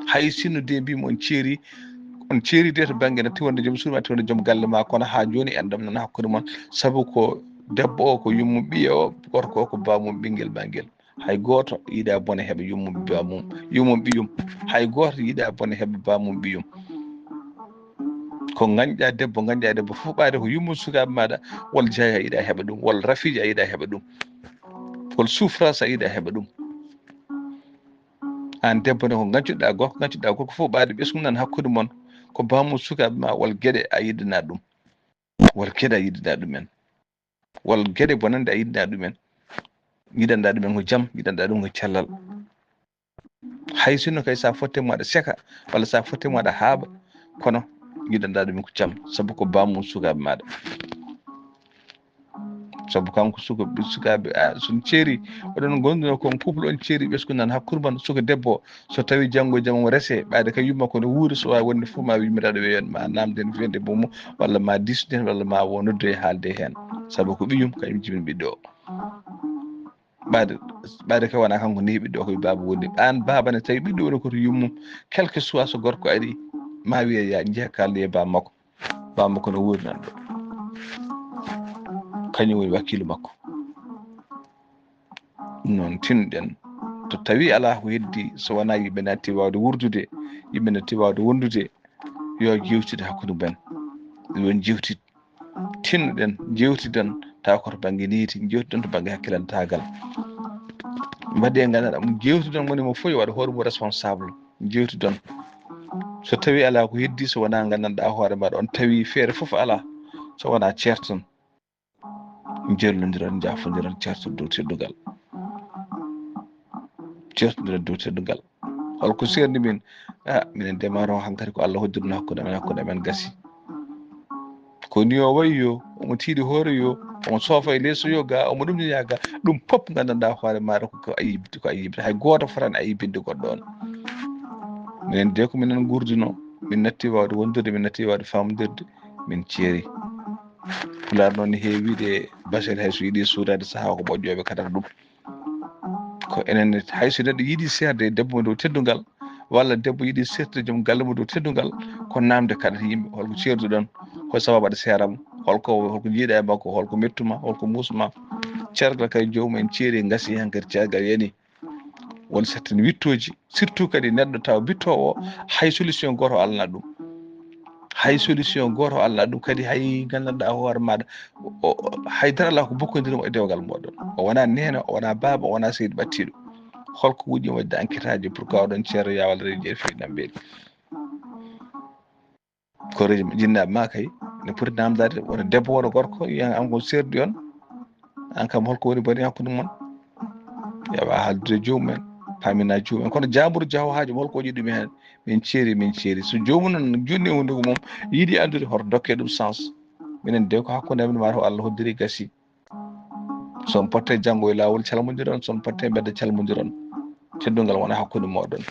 Hay sinno de mbimi on ceeri, on ceeri de to bannge natti wonde joom suudu ma, natti wonde joom galle ma, kono haa jooni en ɗamnana hakkunde mon, sabu ko debbo o ko yummum ɓiya o, gorko o ko bamum ɓinngel ma ngel. Hay gooto yiɗa bone heɓa yummum bamum, yummum ɓiyum. Hay gooto yiɗa bone heɓa bamum ɓiyum. Ko ngañɗa debbo, ngañɗa debbo fof ɓaade ko yummum sukaaɓe maɗa, walla jeeya yiɗa heɓa ɗum, walla rafiiji a yiɗa heɓa ɗum, walla souffrance a yiɗa heɓa ɗum. Aan debbo ne ko ngañcuɗa gorko, ngañcuɗa gorko fof ɓaade ɓesngu nan hakkunde mon, ko bamum sukaaɓe ma, walla geɗe a yiɗana ɗum, walla geɗe a yiɗana ɗumen, walla geɗe bonande a yiɗana ɗumen. Yiɗanɗa ɗumen ko jam, yiɗanɗa ɗum ko cellal. Hay sinno kay sa fotte mo aɗa seka, walla sa fotte mo aɗa haaɓa, kono yiɗanɗa ɗum ko jam, sabu ko bamum sukaaɓe maɗa. Sabu kanko suka, sukaaɓe, a, son ceeri, oɗon gonduno kon couple on ceeri, ɓesngu nan hakkunde mon, suka debbo, so tawi janngo e jam omo rese, ɓaade kay yumma ko no wuuri, so waawi wonde fof ma wimmiraɗo weyon ma namden fende bomo, walla ma disden, walla ma wo noddoye haalde heen. Sabu ko ɓiyum, kañum jibin ɓiɗɗo o. Ɓaade, ɓaade kay wona kanko nehi ɓiɗɗo o, ko baaba woni. Aan baaba ne tawi ɓiɗɗo woni ko to yummum, quel que soit so gorko ari, ma wiye ya njeha kaaldoye baba makko. Baba makko no wuuri nan ɗo. Kañum woni wakkiilu makko. Ɗum noon tinɗen, to tawi alaa ko heddi, so wonaa yimɓe natti waawde wurdude, yimɓe natti waawde wondude, yo jewtide hakkunde men. Yo jewtid. Tinnoɗen, jewtiden, tawa ko to bannge needi, jewtiden to bannge hakkilantaagal. Mbaɗe nganndanɗaa mo jewtiden woni mo fof yo waɗ hoore mum responsable. Jewtidon. So tawi alaa ko heddi, so wonaa nganndanɗaa hoore maɗa on, tawi feere fof alaa, so wonaa ceerton. Jellondiron, njaafondiron, ceerton dow teddungal. Ceertondiron dow teddungal. Holko seerni min? Ah, minen de maaro hankadi ko Allah hoddiri ɗum hakkunde amen, hakkunde amen gasi. Ko ni o wayi yo, omo tiiɗi hoore yo, omo soofa e leeso yo ga, omo ɗum ni ya ga, ɗum pop nganndanɗaa hoore maɗa ko, ko ayib, ko ayib. Hay gooto fotani ayibinde goɗɗo on. Minen de ko minen ngurduno, min natti waawde wondude, min natti waawde faamondirde, min ceeri. Pulaar noon ne heewi wiide basel hay so yiɗi suudaade sahaa ko ɓoƴƴooɓe kadata ɗum. Ko enen ne, hay so neɗɗo yiɗi seerde e debbo mo dow teddungal, walla debbo yiɗi seerde joom galle mo dow teddungal, ko namde kaɗata yimɓe, holko ceerduɗon, ko sababu aɗa seera mo, holko, holko jiiɗa e makko, holko mettuma, holko muusuma. Cergal kay joomum en ceeri ngasi hankadi cergal yani. Won certaine wittooji, surtout kadi neɗɗo tawa bittoowo o, hay solution gooto alana ɗum. Hay solution gooto alana ɗum, kadi hay nganndanɗaa hoore maɗa, o, o, hay dara alaa ko bokkondirii mo e dewgal mooɗon. O wonaa neene, o wonaa baaba, o wonaa seydi ɓattiiɗo. Holko wuɗi waɗde enquêteaaji pour que oɗon ceero yawal reeji e feewi nambeeli? Ko reeji jinnaaɓe ma kay, ne poti namdaade, wona debbo, wona gorko, wiyan an ko seerdi on, an kam holko woni boni hakkunde mon? Yawa haaldude joomum en, paamina joomum en. Kono jaamburu jaho haaju holko waɗi ɗum heen? Min ceeri, min ceeri. So joomum noon junni e hunnduko mum, yiɗi anndude hoto dokke ɗum sens. Minen de ko hakkunde amen ma to Allah hoddiri gasi. Son potte janngo e laawol calmondiron, son potte mbedda calmondiron. Teddungal wona hakkunde mooɗon.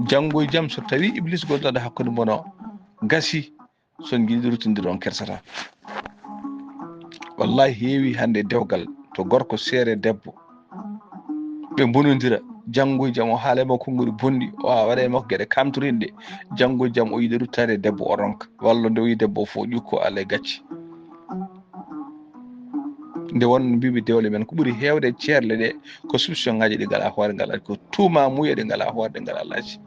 Janngo e jam so tawi Iblis gollata hakkunde mon o, gasi. Son njiɗi ruttindiron kersata. Wallahi heewi hannde dewgal to gorko seere debbo. Ɓe mbonondira, janngo e jam o haala e makko konngol bonɗi, o waɗa e makko geɗe kamtorinɗe. Janngo e jam o yiɗi ruttaade e debbo o ronka. Walla nde o yi debbo o fof ƴukko Allah e gacce. Nde won mbiimi dewle men ko ɓuri heewde e ceerle ɗe, ko solution ngaji ɗi ngalaa hoore ngal, ko tuuma muuya ɗi ngalaa hoore ɗi ngalaa laaci.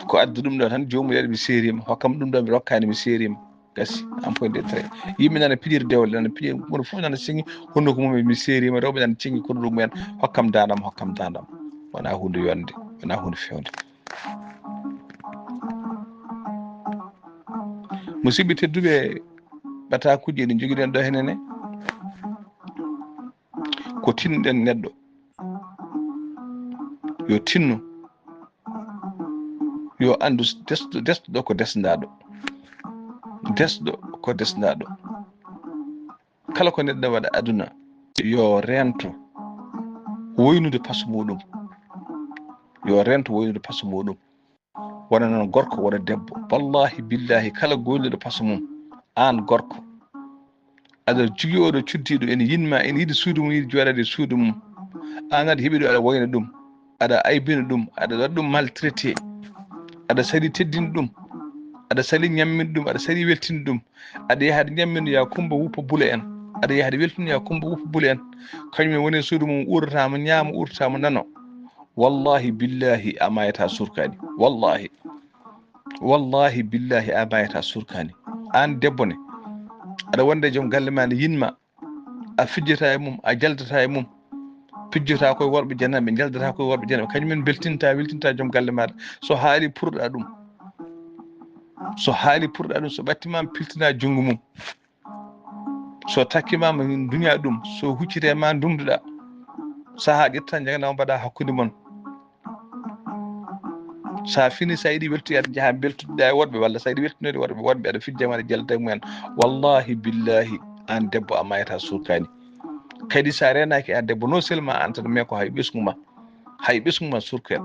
Ko addi ɗum ɗo tan, joomum wiya mi seerima, hokkam ɗum ɗo mi rokkani, mi seerima. Gasi, en point de trait. Yimɓe nana piɗiri dewle, nana piɗiri, kono fof nana siŋi, honno ko mum mi seerima, rewɓe nana siŋi kono ɗum en, hokkam dandam, hokkam dandam. Wona hunde yonde, wona hunde fewde. Musidɓe tedduɓe, ɓatakuji ɗi jogiɗen ɗo henene, ko tinɗen neɗɗo. Yo tinno, yo anndu desɗo, desɗo ko desndaɗo. Desɗo ko desndaɗo. Kala ko neɗɗo waɗa aduna, yo rento woynude paso muɗum. Yo rento woynude paso muɗum. Wona noon gorko, wona debbo. Wallahi, billahi, kala goyluɗo paso mum, aan gorko, Aɗa jogii oɗo cuddiiɗo, ene yiɗ ma, ene yiɗi suudu mum, yiɗi jooɗaade e suudu mum. Aan aɗa heɓi ɗum, aɗa wayna ɗum, aɗa aybina ɗum, aɗa waɗa ɗum maltraité, aɗa sali teddinde ɗum, aɗa sali ñamminde ɗum, aɗa sali weltinde ɗum. Aɗa yaha aɗa ñammina yaa Kummba wuppa bule en, aɗa yaha aɗa weltina yaa Kummba wuppa bule en. Kañum en woni e suudu mum, uurata mo ñaama, uurata mo nano. Wallahi billahi a maayata surkaani. Wallahi. Wallahi billahi a maayata surkaani. Aan debbo ne, aɗa wonde e joom galle ma ne yiɗ ma, a fijjata e mum, a jaldata e mum. Pijjata koye worɓe jananɓe, jaldata koye worɓe jananɓe. Kañum en beltinta, weltinta joom galle maaɗa. So haali purɗa ɗum, so haali purɗa ɗum, so ɓattima piltina junngo mum. So takkima ma duña ɗum, so huccite ma ndumduɗa. Saha ƴetta jagana o mbaɗa hakkunde mon. Sa fini, sa yiɗi weltude, aɗa jaha beltuɗa e woɗɓe, walla sa yiɗi weltunoyde woɗɓe, woɗɓe aɗa fijja ma, aɗa jalta e mumen. Wallahi billahi, aan debbo a mayata surkaani. Kadi sa reenaaki aan debbo, non seulement aan tan, mais ko hay ɓesngu ma, hay ɓesngu ma surkere.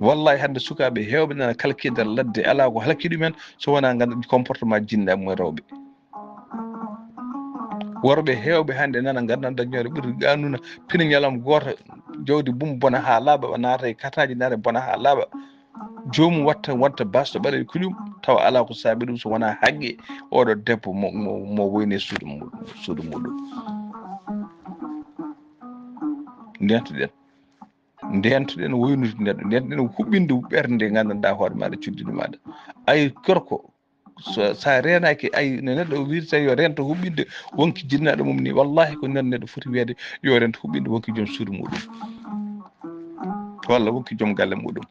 Wallahi hannde sukaaɓe heewɓe nana kalki e nder ladde, alaa ko halki ɗumen so wonaa ngannduɗaa comportement jinnaɓe mum e rewɓe. Worɓe heewɓe hannde nana ngannduɗaa dañoore ɓuri qanuna, pina ñalawma gooto, jawdi mum bona haa laaɓa, ɓe naata e kataaji naata bona haa laaɓa. Joomum watta, watta basɗo ɓaleejo kuƴum, tawa alaa ko saabi ɗum so wonaa haqqe oɗo debbo mo, mo, mo woyni e suudu muɗum, suudu muɗum. Ndeentoɗen. Ndeentoɗen woynude neɗɗo, ndeentoɗen huɓɓinde ɓernde, nganndanɗaa hoore maaɗa, cuddiɗo maaɗa. Ay, gorko, so, sa reenaaki, ay, no neɗɗo wirta yo reento huɓɓinde wonki jinnaaɗo mum ni, wallahi ko noon neɗɗo foti wiyeede yo reento huɓɓinde wonki joom suudu muɗum. Walla wonki joom galle muɗum.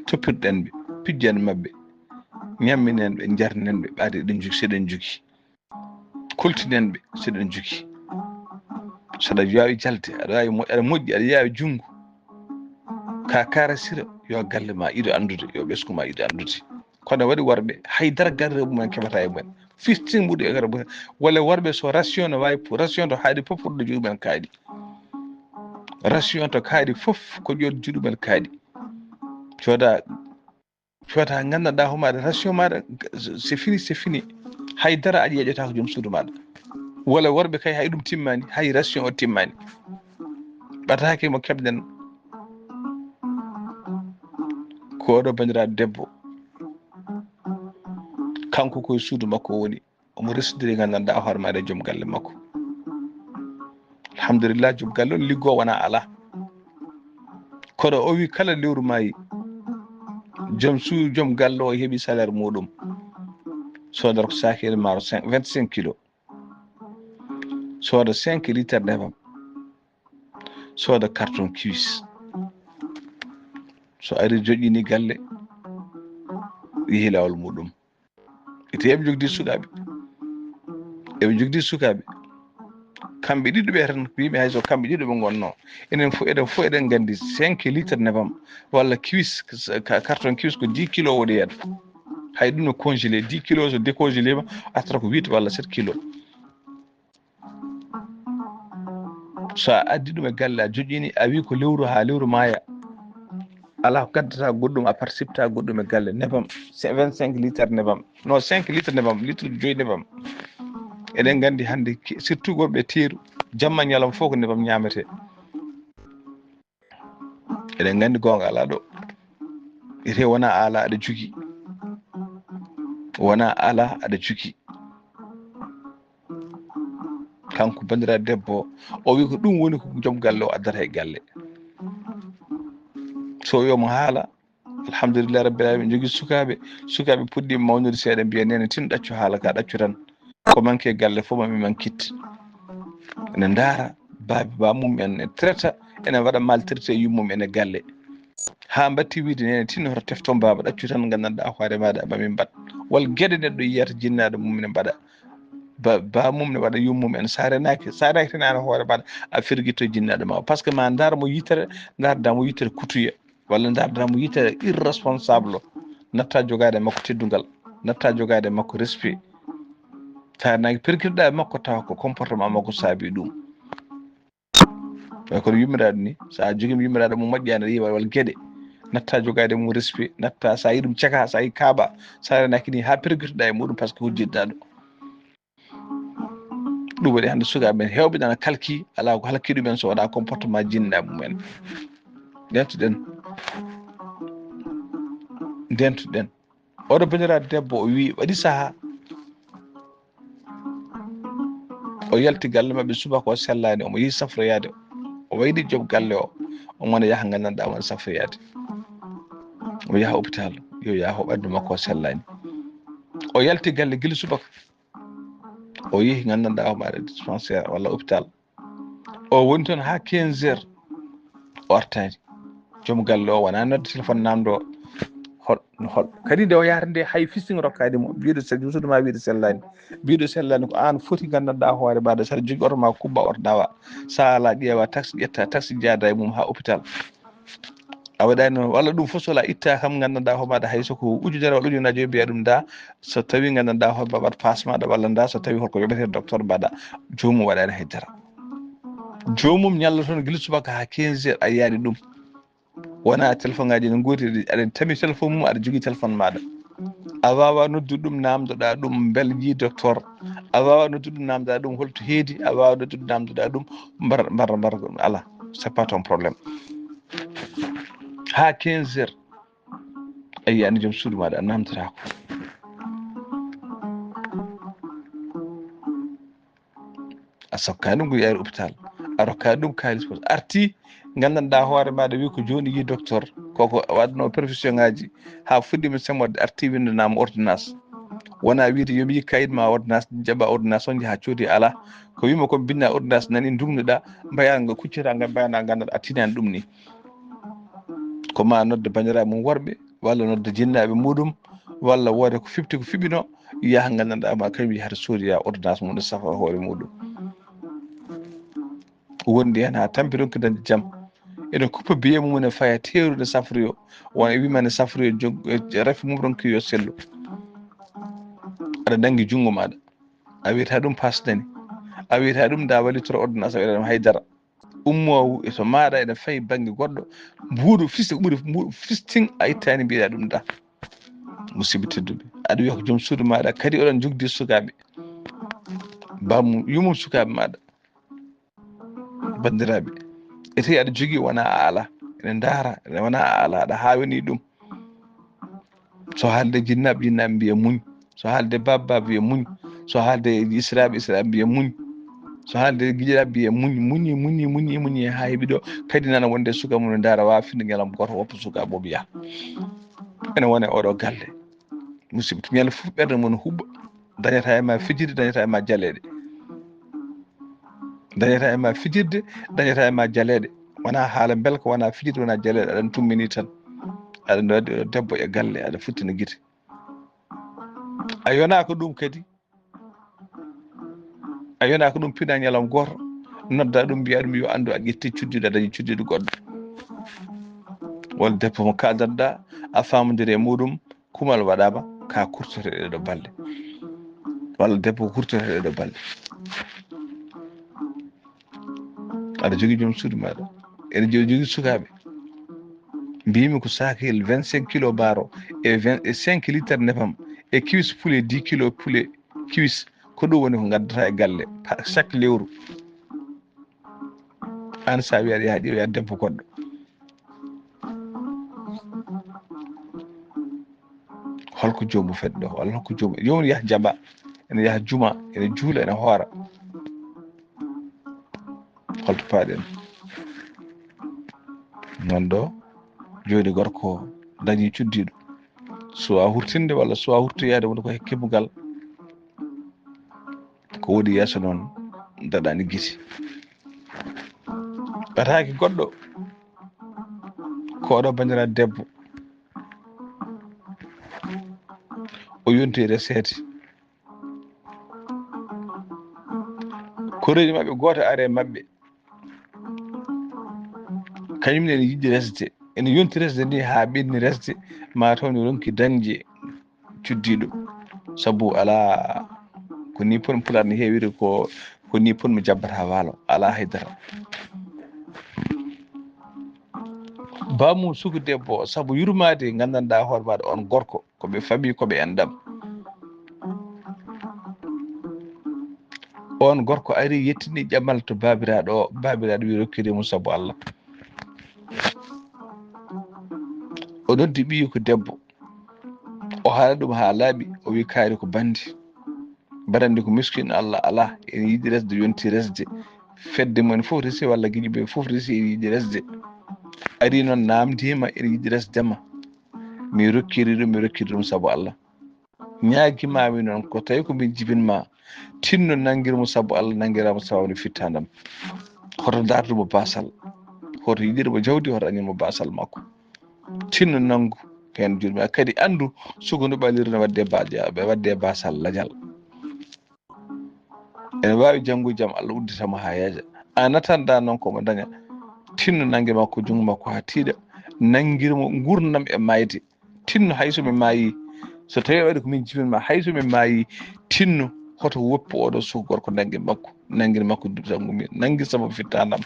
Toppirɗen ɓe, pijjen maɓɓe, ñamminen ɓe, njarnen ɓe, ɓaade eɗen njogi, seɗen njogi. Kultinen ɓe, seɗen njogi. Saɗa waawi jalde, aɗa waawi mo-, aɗa moƴƴi, aɗa yaawi junngo. Ka karasira, yo galle ma yiɗu anndude, yo ɓesngu ma yiɗu anndude. Kono waɗi worɓe, haydara garre mumen keɓata e mumen. Fistin mbuɗi e garre mumen. Walla worɓe so ration no waawi, ration to haadi fof, fof ɗo jogi men kaaɗi. Ration to kaaɗi fof ko ƴoƴ juuɗe men kaaɗi. Cooda, cooda nganndanɗaa hoore maaɗa, ration maaɗa, c'est fini, c'est fini. Haydara aɗa yeƴata ko joom suudu maaɗa. Walla worɓe kay hay ɗum timmaani, hay ration o timmaani. Ɓataake mo keɓɗen ko oɗo banndiraaɗo debbo. Kanko koye suudu makko woni. Omo resondiri nganndanɗaa hoore maaɗa e joom galle makko. Alhamdulillah, joom galle on liggoo wonaa alaa. Kono o wi kala lewru maayi, joom su-, joom galle o heɓi salaire muɗum. Soodata ko saakeere maaro cinq, vingt-cinq kilo. Sooda cinq litres nebam. Sooda carton cuisse. So ari joƴƴini galle, yehi laawol muɗum. Ete eɓe njogdi sukaaɓe. Eɓe njogdi sukaaɓe. Kamɓe ɗiɗo ɓe tan, ko yimɓe hay so kamɓe ɗiɗo ɓe ngonno. Enen fof, eɗen fof eɗen nganndi cinq litres nebam walla cuisse, ka-, carton cuisse ko dix kilo woni heen. Hay ɗum no congelé, dix kilo so décongelé ma, artata ko huit walla sept kilo. So a addi ɗum e galle, a joƴƴini, a wi ko lewru haa lewru maaya, alaa ko gaddata goɗɗum, à part sifta goɗɗum e galle, nebam, c'est vingt-cinq litres nebam. Non, cinq litres nebam, litre joyi nebam. Eɗen nganndi hannde, ki-, surtout worɓe teeru, jamma ñalawma fof ko nebam ñaamete. Eɗen nganndi goonga alaa ɗo. Ete wonaa alaa aɗa jogii. Wonaa alaa aɗa jogii. Kanko banndiraaɗo debbo o, o wi ko ɗum woni ko joom galle o addata e galle. So wi omo haala, alhamdulillahi rabbil alamin, jogii sukaaɓe, sukaaɓe puɗɗiima mawnude seeɗa, mbiya neene tin ɗaccu haala ka, ɗaccu tan. Ko manque galle fof mami manquit. Ene ndaara baabi ba mum en, e traita, ene waɗa maltraité yummum en e galle. Haa mbatti wiide neene tin hoto tefton baaba, ɗaccu tan nganndanɗaa hoore maaɗa mami mbaɗ. Wal geɗe neɗɗo yiyata jinnaaɗo mum ne mbaɗa. Ba, ba mum ne waɗa yummum en. Sa renaaki, sa renaaki tan aan hoore maaɗa, a firgito jinnaaɗo ma. Parce que ma ndaar mo yitere, ndaarda mo yitere kutuye. Walla ndaarda mo yitere irresponsable. Natta jogaade makko teddungal. Natta jogaade makko respect. Sa renaaki pirgirɗa e makko tawa ko comportement makko saabi ɗum. Way kono yummiraaɗo ni, so a jogima yummiraaɗo mo moƴƴaani, aɗa yiya wal geɗe, natta jogaade mum respect, natta so a yi ɗum caka, so a yi kaaɓa, so a renaki ni haa pergirtoɗa e muɗum, parce que hujjitɗa ɗo. Ɗum waɗi hannde sukaaɓe men heewɓe nana kalki, alaa ko halki ɗumen so wonaa comportement jinnaɓe mumen. Ndentuɗen, ndentuɗen. Oɗo banndiraaɗo debbo, o wii, waɗi sahaa, o yalti galle maɓɓe subaka, o sellaani, omo yehi safroyaade, o wayli joom galle o, omo wona yaha nganndanɗaa wona safroyaade, o yaha hôpital, yo yaha o ɓanndu makko o sellaani. O yalti galle gila subaka, o yehi nganndanɗaa o maɗa dispensaire walla hôpital. O woni toon haa quinze heures, o artaani. Joom galle o wonaa nodde téléphone, naamndo hol, hol. Kadi nde o yahata nde, hay fisting rokkaani mo. Biiɗo sel-, suudu ma wiide sellaani. Biiɗo sellaani ko aan foti nganndanɗaa hoore maaɗa. Saɗa jogii oto ma, kubba oto nawa. Sa alaa, ƴeewa taxi, ƴetta taxi, jaada e mum haa hôpital. A waɗaani noon, walla ɗum fof so alaa, itta kam nganndanɗaa hoore maaɗa, hay so ko ujunere walla ujunnaaji, mbiya ɗum ndaa, so tawii nganndanɗaa hoore maaɗa, waɗ paas maaɗa, walla ndaa, so tawii holko yoɓetee docteur mbaɗa. Joomum waɗaani hay dara. Joomum ñalla toon gila subaka haa quinze heures, a yiyaani ɗum. Wonaa téléphone ngaaji no ngootiri, aɗa tami téléphone mum, aɗa jogii téléphone maaɗa. A waawaa noddude ɗum, naamndoɗaa ɗum, mbel njii docteur. A waawaa noddude ɗum, naamndoɗaa ɗum, holto heedi. A waawaa noddude ɗum, naamndoɗaa ɗum, mbar, mbar, mbar, alaa. C'est pas ton problème. Haa quinze heures, a yiyaani joom suudu maaɗa, a naamndotaako. A sokkaani ɗum ko yaari hôpital, a rokkaani ɗum kaalis, ko arti, nganndanɗaa hoore maaɗa, wi ko jooni yi docteur, koko waɗno profession ngaaji, haa fuɗɗiima semmorde, arti winndanaama ordonnance. Wonaa wiide yo mi yi kayit ma ordonnance, jaɓa ordonnance on, njaha coodi, alaa. Ko wiima ko binna ordonnance nani, ndugnuɗa, mbayaa nga kuccita, nga mbayanaa, nganndanɗaa a tinaani ɗum ni. Ko ma nodda banndiraaɓe mum worɓe, walla nodda jinnaaɓe muɗum, walla woode ko fiɓti ko fiɓino, yaha nganndanɗaa ma kañum yahata soodoya ordonnance mum, ne safra hoore muɗum. Wondi heen haa tampi ronki dañde jam. Ene kuppa biye mum, ne faya teeru, ne safroyo. Wona e wiima ne safroyo jog-, e rafi mum ronki yo sellu. Aɗa nanngi junngo maaɗa. A wiyata ɗum paas nani. A wiyata ɗum nda wallitoro ordonnance, a wiyata ɗum hay dara. Ummo e to maaɗa, ene fayi bannge goɗɗo. Mbuuɗu fis-, ɓuri mbuuɗu fistin, a ittaani mbiɗa ɗum da. Musidɓe tedduɓe, aɗa wiya ko joom suudu maaɗa, kadi oɗon njogdi sukaaɓe. Bamum, yumum sukaaɓe maaɗa. Banndiraaɓe, e tawi aɗa jogii, wona a alaa. Ene ndaara, ene wona a alaa, aɗa haawini ɗum. So haalde jinnaaɓe, jinnaaɓe mbiya muñ. So haalde baaba, baaba mbiya muñ. So haalde israaɓe, israaɓe mbiya muñ. So haalde giƴiraaɓe mbiya muñ. Muñi, muñi, muñi, muñi haa heɓi ɗo. Kadi nana wonde suka mum ne ndaara, waawa finde ñalawma gooto woppa suka boobu yaha. Ene wona e oɗo galle. Musidɓe, ñande fof ɓernde mum ne huɓɓa. Dañata e ma fijirde, dañata e ma jaleeɗe. Dañata e ma fijirde, dañata e ma jaleeɗe. Wona haala belka, wona fijirde, wona jaleeɗe. Aɗa tummini tan. Aɗa no waɗi ɗo debbo e galle, aɗa futtina gite. A yonaa ko ɗum kadi. A yonaa ko ɗum, pina ñalawma gooto. Nodda ɗum, mbiya ɗum yo anndu a ƴetti cuddiɗo, a dañi cuddiɗo goɗɗo. Walla debbo mo kaadanɗa, a faamodiri e muɗum, kumal waɗaama, ka kurtoto e ɗeɗo balɗe. Walla debbo ko kurtoto e ɗeɗo balɗe. Aɗa jogii joom suudu maaɗa. Ene jogii, jogii sukaaɓe. Mbiymi ko saakiyel vingt-cinq kilo baaro e vingt, e cinq litres nebam e cuisse poulet dix kilo poulet cuisse. Ko ɗum woni ko ngaddata e galle pa-, chaque lewru. Aan sa wiya aɗa yaha ƴeewoya debbo goɗɗo. Holko joomum fedde ɗo? Walla holko joomum? Joomum yaha jaɓa, ene yaha juma, ene juula, ene hoora. Holto paaɗen? Noon ɗo, jooni gorko dañi cuddiɗo. Suwa hurtinde walla suwa hurtoyaade, woni ko e keɓugal. Ko woni yeeso noon, daɗani gite. Ɓataaki goɗɗo, ko oɗo banndiraaɗo debbo. O yonti reseede. Koreeji maɓɓe gooto ari e maɓɓe. Kañum ne ene yiɗi resde. Ene yonti resde ni haa ɓenni resde, ma taw ne ronki dañde cuddiɗo. Sabu alaa ko ni pon Pulaar ne heewiri ko, ko ni pon mi jabbata waalo. Alaa haydara. Bamum suku debbo o, sabu yurmaade, nganndanɗaa hoore maaɗa on gorko, ko ɓe famille, ko ɓe enɗam. On gorko ari yettini ƴamal to baabiraaɗo o, baabiraaɗo wi rokkiri mo sabu Allah. O noddi ɓiyi ko debbo. O haala ɗum haa laaɓi, o wi kaari ko bandi. Barandi ko miskin Allah alaa, ene yiɗi resde, yonti resde. Fedde mum en fof resi, walla giƴi ɓe fof resi, ene yiɗi resde. Ari noon naamndiima, ene yiɗi resde ma. Mi rokkiri ɗum, mi rokkiri ɗum sabu Allah. Ñaagimami noon ko tawi ko min jibinma, tinno nanngir mo sabu Allah, nanngira mo sababu nde fittandam. Hoto ndardu mo basal, hoto yiɗir mo jawdi, hoto añir mo basal makko. Tinno nanngu heen juuɗe ma. Kadi anndu sugu ndu ɓaliri no waɗde ba-, ɓe waɗde basal lajal. Ene waawi janngo jam Allah uddita mo haa yeeƴa. A natanda noon ko mo daña. Tinno nannge makko, junngo makko haa tiiɗa. Nanngir mo nguurndam e maayde. Tinno hay so mi maayi. So tawii a waɗi ko min jibinma, hay so mi maayi, tinno hoto woppu oɗo suka gorko nannge makko, nanngir makko duɗa ngumi, nanngir sababu fittandam.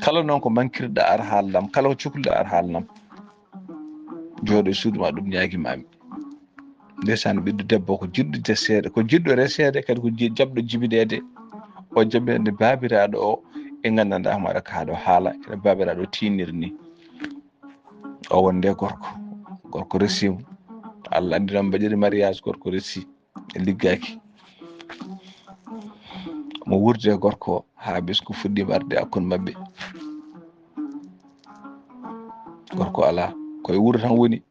Kala noon ko mankirɗa ar haalanam, kala ko cukluɗa ar haalanam. Jooɗo e suudu ma, ɗum ñaagimami. Ndeysaan, ɓiɗɗo debbo ko jiɗɗo jeseede, ko jiɗɗo reseede, kadi ko ji-, jaɓɗo jibineede. O jaɓɓinande baabiraaɗo o, e nganndanɗaa homo waɗa kaa ɗo haala, ene baabiraaɗo o tiinir ni. O wonde gorko, gorko resi mo. Allah anndi noon mbaɗiri mariage, gorko resi, e liggaaki. Mo wuurde e gorko o, haa ɓesngu fuɗɗiima arde hakkunde maɓɓe. Gorko alaa, koye wuro tan woni.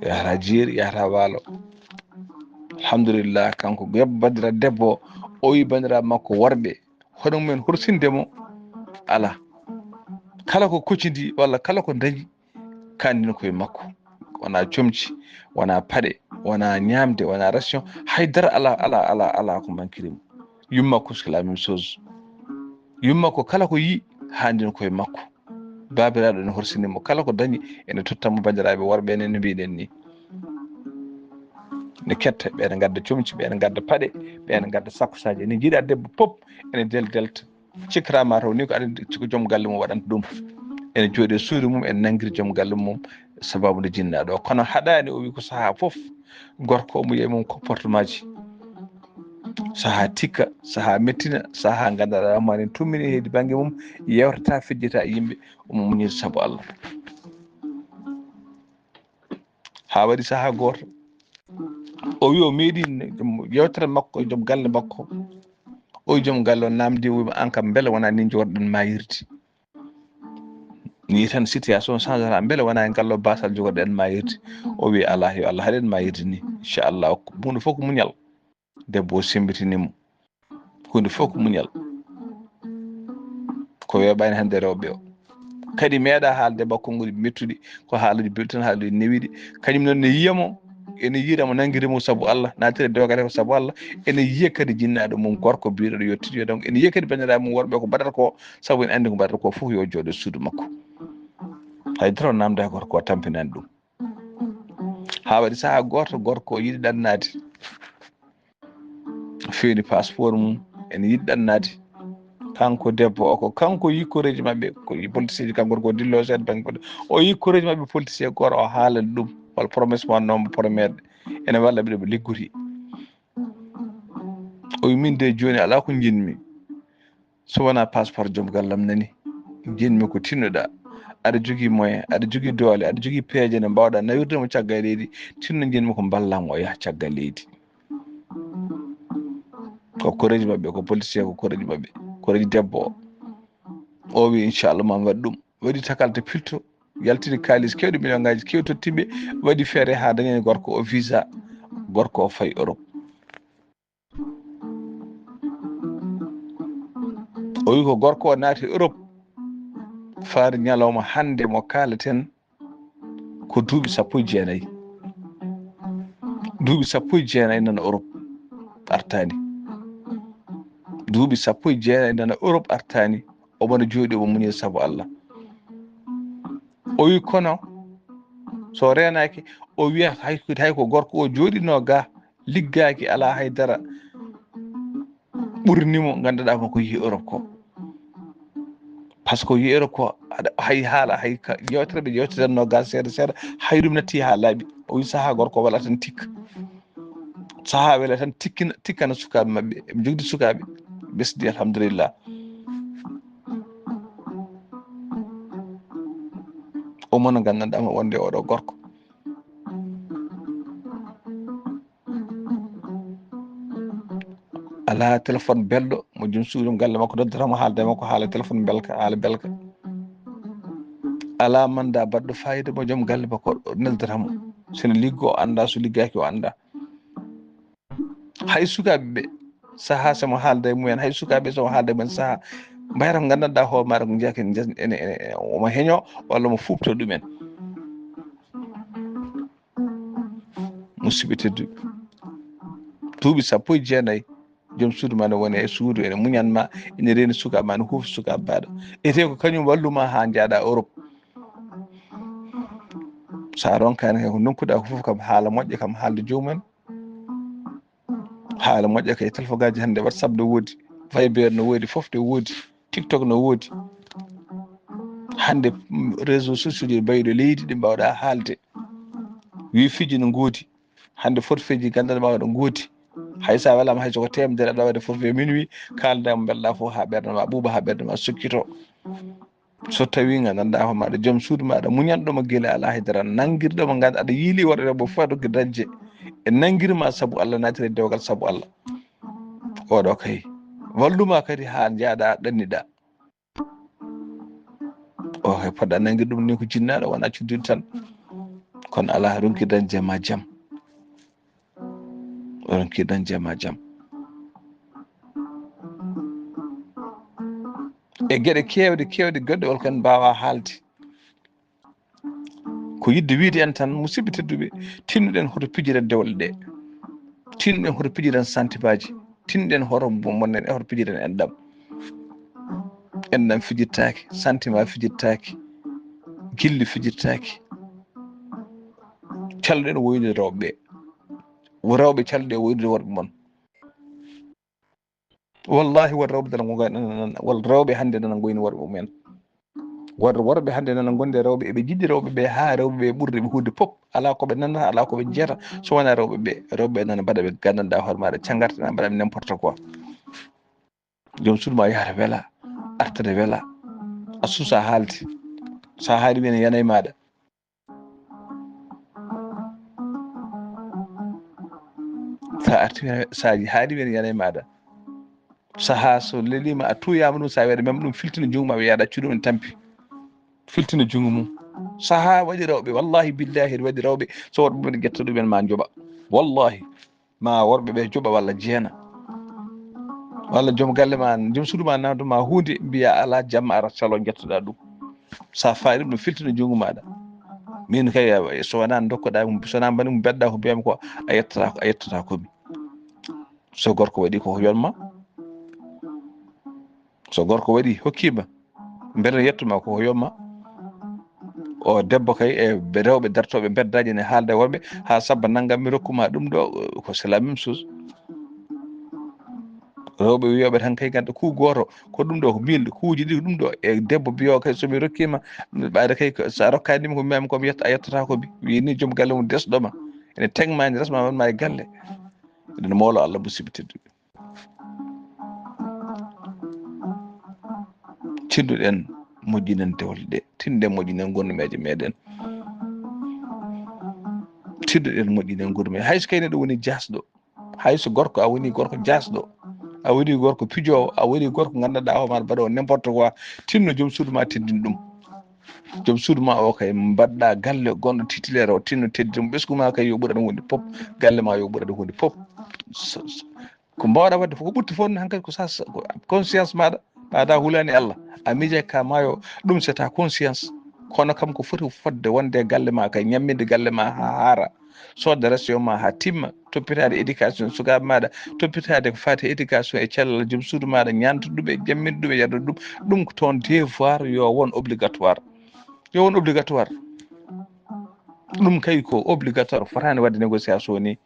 Yahata jeeri, yahata waalo. Alhamdulillah, kanko yeb-, banndiraaɗo debbo o, o wi banndiraaɓe makko worɓe, hono mumen horsinde mo? Alaa. Kala ko kocidi walla kala ko dañi, kandina koye makko. Wona comci, wona paɗe, wona ñaamde, wona ration, hay dara alaa, alaa, alaa, alaa ko mankiri mo. Yumma ko c'est la même chose. Yumma ko kala ko yi, haandina koye makko. Baabiraaɗo ene horsini mo, kala ko dañi ene totta mo, banndiraaɓe worɓe, enen no mbiɗen ni. Ne ketta, ɓe ene ngadda comci, ɓe ene ngadda paɗe, ɓe ene ngadda sakkusaaji. Ene njiɗa debbo pop, ene del-, delta. Cikkata ma taw ni ko aɗa, ko joom galle mum waɗanta ɗum. Ene jooɗi e suudu mum, ene nanngiri joom galle mum sababu nde jinnaaɗo o. Kono haɗaani, o wi ko sahaa fof gorko omo yiya mum comportement ji. Sahaa tikka, sahaa mettina, sahaa nganndanɗaa homo ene tummini heedi bannge mum, yewtata, fejjita e yimɓe, omo muñiri sabu Allah. Haa waɗi sahaa gooto, o wi o meeɗi yewtere makko e joom galle makko. O wi joom galle o, naamndi, o wi mo, "Aan kam, mbele wonaa nii njogorɗen maa yirde? Nii tan situation changera, mbele wonaa e ngal ɗo baasal njogorɗen maa yirde?" O wi, "Alaa, yo Allah haɗ en maa yirde nii, inchallah." Huunde fof ko muñal. Debbo o semmbitini mo. Huunde fof ko muñal. Ko weeɓaani hannde rewɓe o. Kadi meeɗa haalde e makko ngoni mettuɗi, ko haaluuji belɗi tan, haaluuji newiiɗi. Kañum noon ne yiya mo, ene yiira mo, nanngiri mo sabu Allah, naatira dewgal he ko sabu Allah. Ene yiya kadi jinnaaɗo mum gorko biyɗo yo tiɗoyo, donc ene yiya kadi banndiraaɓe mum worɓe ko mbaɗata ko, sabu ene anndi ko mbaɗata ko fof yo jooɗo e suudu makko. Hay dara o naamndaaki gorko o, tampinaani ɗum. Haa waɗi sahaa gooto, gorko o yiɗi ɗannaade. Feewni passeport mum, ene yiɗi ɗannaade. Kanko debbo o, ko kanko yi koreeji maɓɓe, ko yi politicien ji, kanko ko dillo seeɗa bannge politique. O yi koreeji maɓɓe politicien gooto, o haalani ɗum, walla promesse mo wannoo mo promettre. Ene walla ɓe ɗo ɓe liggori. O wi, "Min de jooni alaa ko njiɗmi. So wonaa passeport joom gallam nani, njiɗmi ko tinnoɗaa. Aɗa jogii moyen, aɗa jogii doole, aɗa jogii peeje nde mbaawɗaa nawirde mo caggal leydi. Tinno njiɗmi ko mballaa mo o yaha caggal leydi." Ko koreeji maɓɓe, ko politicien, ko koreeji maɓɓe, koreeji debbo o. O wi, "Inchallah, maa mi waɗ ɗum." Waɗi takalta pilto, yaltini kaalis keewɗo, million ngaaji keewɗi totti ɓe, waɗi feere haa dañani gorko o visa, gorko o fayi Europe. O wi ko gorko o naati Europe, faade ñalawma hannde mo kaaleten ko duuɓi sappo e jeenayi. Duuɓi sappo e jeenayi nana Europe artaani. Duuɓi sappo e jeenayi nana Europe artaani. Omo no jooɗi, omo muñi sabu Allah. O wi kono so reenaaki, o wiya hay ko, hay ko gorko o jooɗinoo ga, liggaaki, alaa hay dara ɓurni mo, ngannduɗaa mo ko yehi Europe ko. Par ce que yeero ko aɗa hay haala, hay ka yewtere ɓe yewtiranno gal seeɗa seeɗa, hay ɗum natti ha laaɓi. O wi saha gorko wala tan tikka. Saha wela tan tikkina, tikkana sukaaɓe maɓɓe. Eɓe jogdi sukaaɓe. Ɓesdi alhamdulillah. O mona gandanɗa mo wonde oɗo gorko. Alaa téléphone belɗo mo joom suudu galle makko noddata mo haalda e makko haala téléphone belka, haala belka. Alaa manda baɗɗo fayida mo joom galle makko noddata mo. Sene liggo o anda, so liggaki o anda. Hay sukaaɓe ɓe saha somo haalda e mumen, hay sukaaɓe somo haalda e mumen saha mbayata ko gandanɗa hoore maɗa ko jeeyaka ene, ene, ene, omo heño walla omo fuɓto ɗumen. Musidɓe tedduɓe, duuɓi sappo e jeenayi, joom suudu ma ne woni e suudu, ene muñan ma, ene reeni sukaaɓe ma, ne huufi sukaaɓe baɗa. Ete ko kañum walluma ha jaaɗa Europe. Sa ronkani kay ko nokkuɗa ko fof kam haala moƴƴa kam haalde joomum en. Haala moƴƴa kay, téléphone ngaji hannde, WhatsApp no woodi, Viber no woodi, fof no woodi, TikTok no woodi. Hannde, mm, réseaux sociaux ɗi mbayiɗo leydi ɗi mbawɗa haalde. Wifiiji no ngoodi. Hannde forfait ji gandanɗa ma no ngoodi. Hay sa welama hay soko temedere aɗa waɗa forfait minuit, kalda mo mbelɗa fof ha ɓernde ma ɓuuɓa, ha ɓernde ma sokkito. So tawi gandanɗa hoore maɗa joom suudu maɗa muñanɗo mo gila ala haydara, nangirɗo mo ganduɗa aɗa yiili worɓe rewɓe fof aɗa jogui dañde e nangirma saabu Allah, naatira e dewgal saabu Allah. Oɗo kay walluma kadi ha jaaɗa ɗanniɗa. O kay poɗɗa nangir ɗum ni ko jinnaɗo wona cuddudi tan. Kono ala ronki dañde ma jam. Ronki dañde ma jam. E geɗe kewɗe, kewɗe goɗɗe wol ko en mbawa haalde. Ko yidde wiide en tan, musidɓe tedduɓe, tinnuɗen hoto pijiren dewle ɗe. Tinnuɗen hoto pijiren santimaji. Tinnuɗen hoto mo-, monnen e hoto pijiren enɗam. Enɗam fijirtaake, santima fijirtaake, gilli fijirtaake. Calɗen woynude rewɓe ɓe. Rewɓe calɗe woynude worɓe mon. Wallahi, won rewɓe nana ngo-, nana, won rewɓe hannde nana ngoyni worɓe mumen. Won worɓe hannde nana ngondi rewɓe, eɓe jiɗi rewɓe ɓe haa rewɓe ɓe ɓurri ɓe huude pop. Alaa ko ɓe nanata, alaa ko ɓe jiyata, so wonaa rewɓe ɓe. Rewɓe ɓe nana mbaɗa ɓe gandanɗa hoore maɗa, caggarta nana mbaɗa ɓe n'importe quoi. Joom suudu ma yahata wela, artata wela. A suusa haalde. Sa haali men yanay maɗa. Sa arti, sa haali men yanay maɗa. Saha so lelima a tuuyama ɗum, sa wiyaɗa même ɗum filtino junngo ma, wiyaɗa accu ɗum en tampi. Filtino junngo mum. Saha waɗi rewɓe, wallahi billahi waɗi rewɓe, so woɗɓe ɓe ƴetta ɗumen ma joɓa. Wallahi. Ma worɓe ɓe joɓa walla jeena. Walla joom galle ma, joom suudu ma nawduma huunde, mbiya ala jamma ara salo jettoɗa ɗum. Sa faali ɗum no filtino junngo maɗa. Min kay, so wona dokkoɗa, so wona mbani mo mbedda ko mbiyami ko a yettata, a yettata ko mi. So gorko waɗi ko yonma. So gorko waɗi hokkima, mbele yettuma ko yonma. O debbo kay e be rewɓe dartoɓe beddaji ne haalda worɓe ha sabba nanngam mi rokkuma ɗum ɗo, ko c'est la même chose. Rewɓe wiyoɓe tan kay ganda ku goto ko ɗum ɗo ko mbil kuuji ɗi ɗum ɗo e debbo biyo kay somi rokkima ɓaade kay sa rokkani mi ko mbiyami ko mi yetta a yettata ko mi wi ni joom galle mum desɗoma ene tegmani resma wanma e galle. Eɗen molo Allah musidɓe tedduɓe. Tinduɗen moƴƴinen dewle ɗe, tinduɗen moƴƴinen gondumeeje meɗen. Tinduɗen moƴƴinen gondumeeje. Hay so kay neɗɗo woni jasɗo, hay so gorko a woni gorko jasɗo, a woni gorko pijowo, a woni gorko gandanɗa hoore maɗa mbaɗowo n'importe quoi, tinno joom suudu ma tindin ɗum. Joom suudu ma o kay mbaɗɗa galle gonɗo titulaire o, tinno teddin ɗum. Ɓesgu ma kay yo ɓuran hunde pop, galle ma yo ɓuran hunde pop. So, so, ko mbawɗa wadde fof, ko ɓurti fof ne hankadi ko sa, sa, ko conscience maɗa, ɓaada hulani Allah, a miija ka maayo, ɗum c'est ta conscience. Kono kam ko foti fodde wonde e galle ma kay, ñamminde galle ma ha haara, sodde ration ma ha timma, toppitade éducation sukaɓe maɗa, toppitade ko fati éducation e cellal joom suudu maɗa, ñaamtude ɗum e ƴamminde ɗum e yardude ɗum. Ɗum ko ton devoir yo won obligatoire. Yo won obligatoire. Ɗum kay ko obligatoire, fotani wadde négociation ni.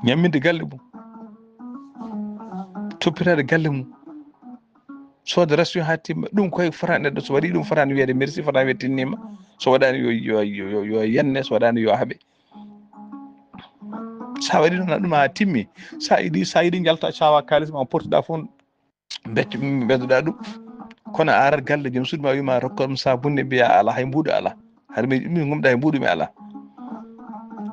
Ñamminde galle mum, toppitade galle mum. Sooda ration haa timma. Ɗum koye fotani neɗɗo, so waɗi ɗum fotani wiyede merci, fotani wiyede tinnima. So waɗani yo, yo, yo, yo, yo yenne, so waɗani yo haɓe. Sa waɗi ɗum, ɗum haa timmi. Sa yiɗi, sa yiɗi jalta cawa kalis ma pottuɗa fof, becc-, beddoɗa ɗum. Kono a arat galle, joom suudu ma wima rokka ɗum sabunde, mbiya ala, hay mbuuɗu ala. Hari mi, mi gumɗa hay mbuuɗu mi ala.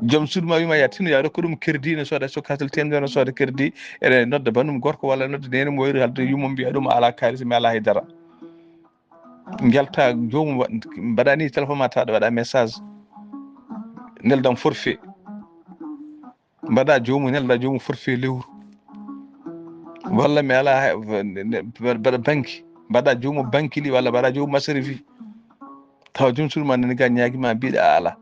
Joom suudu ma wima ya tino ya rokka ɗum crédit, ne sooda so katel temedere, ne sooda crédit, ene nodda banum gorko walla nodda nene mo wayri halde yummo mbiya ɗum ala kalis, mi ala hay dara. Jalta joomum wa-, mbaɗa ni téléphone ma tawa ɗo waɗa message. Neldam forfait. Mbaɗa joomum, nelda joomum forfait lewru. Walla mi ala ha-, ne-, ne-, mbaɗa banki. Mbaɗa joomum banki ɗi walla mbaɗa joomum masarifi. Tawa joom suudu ma nani ga ñaagi ma mbiɗa a ala.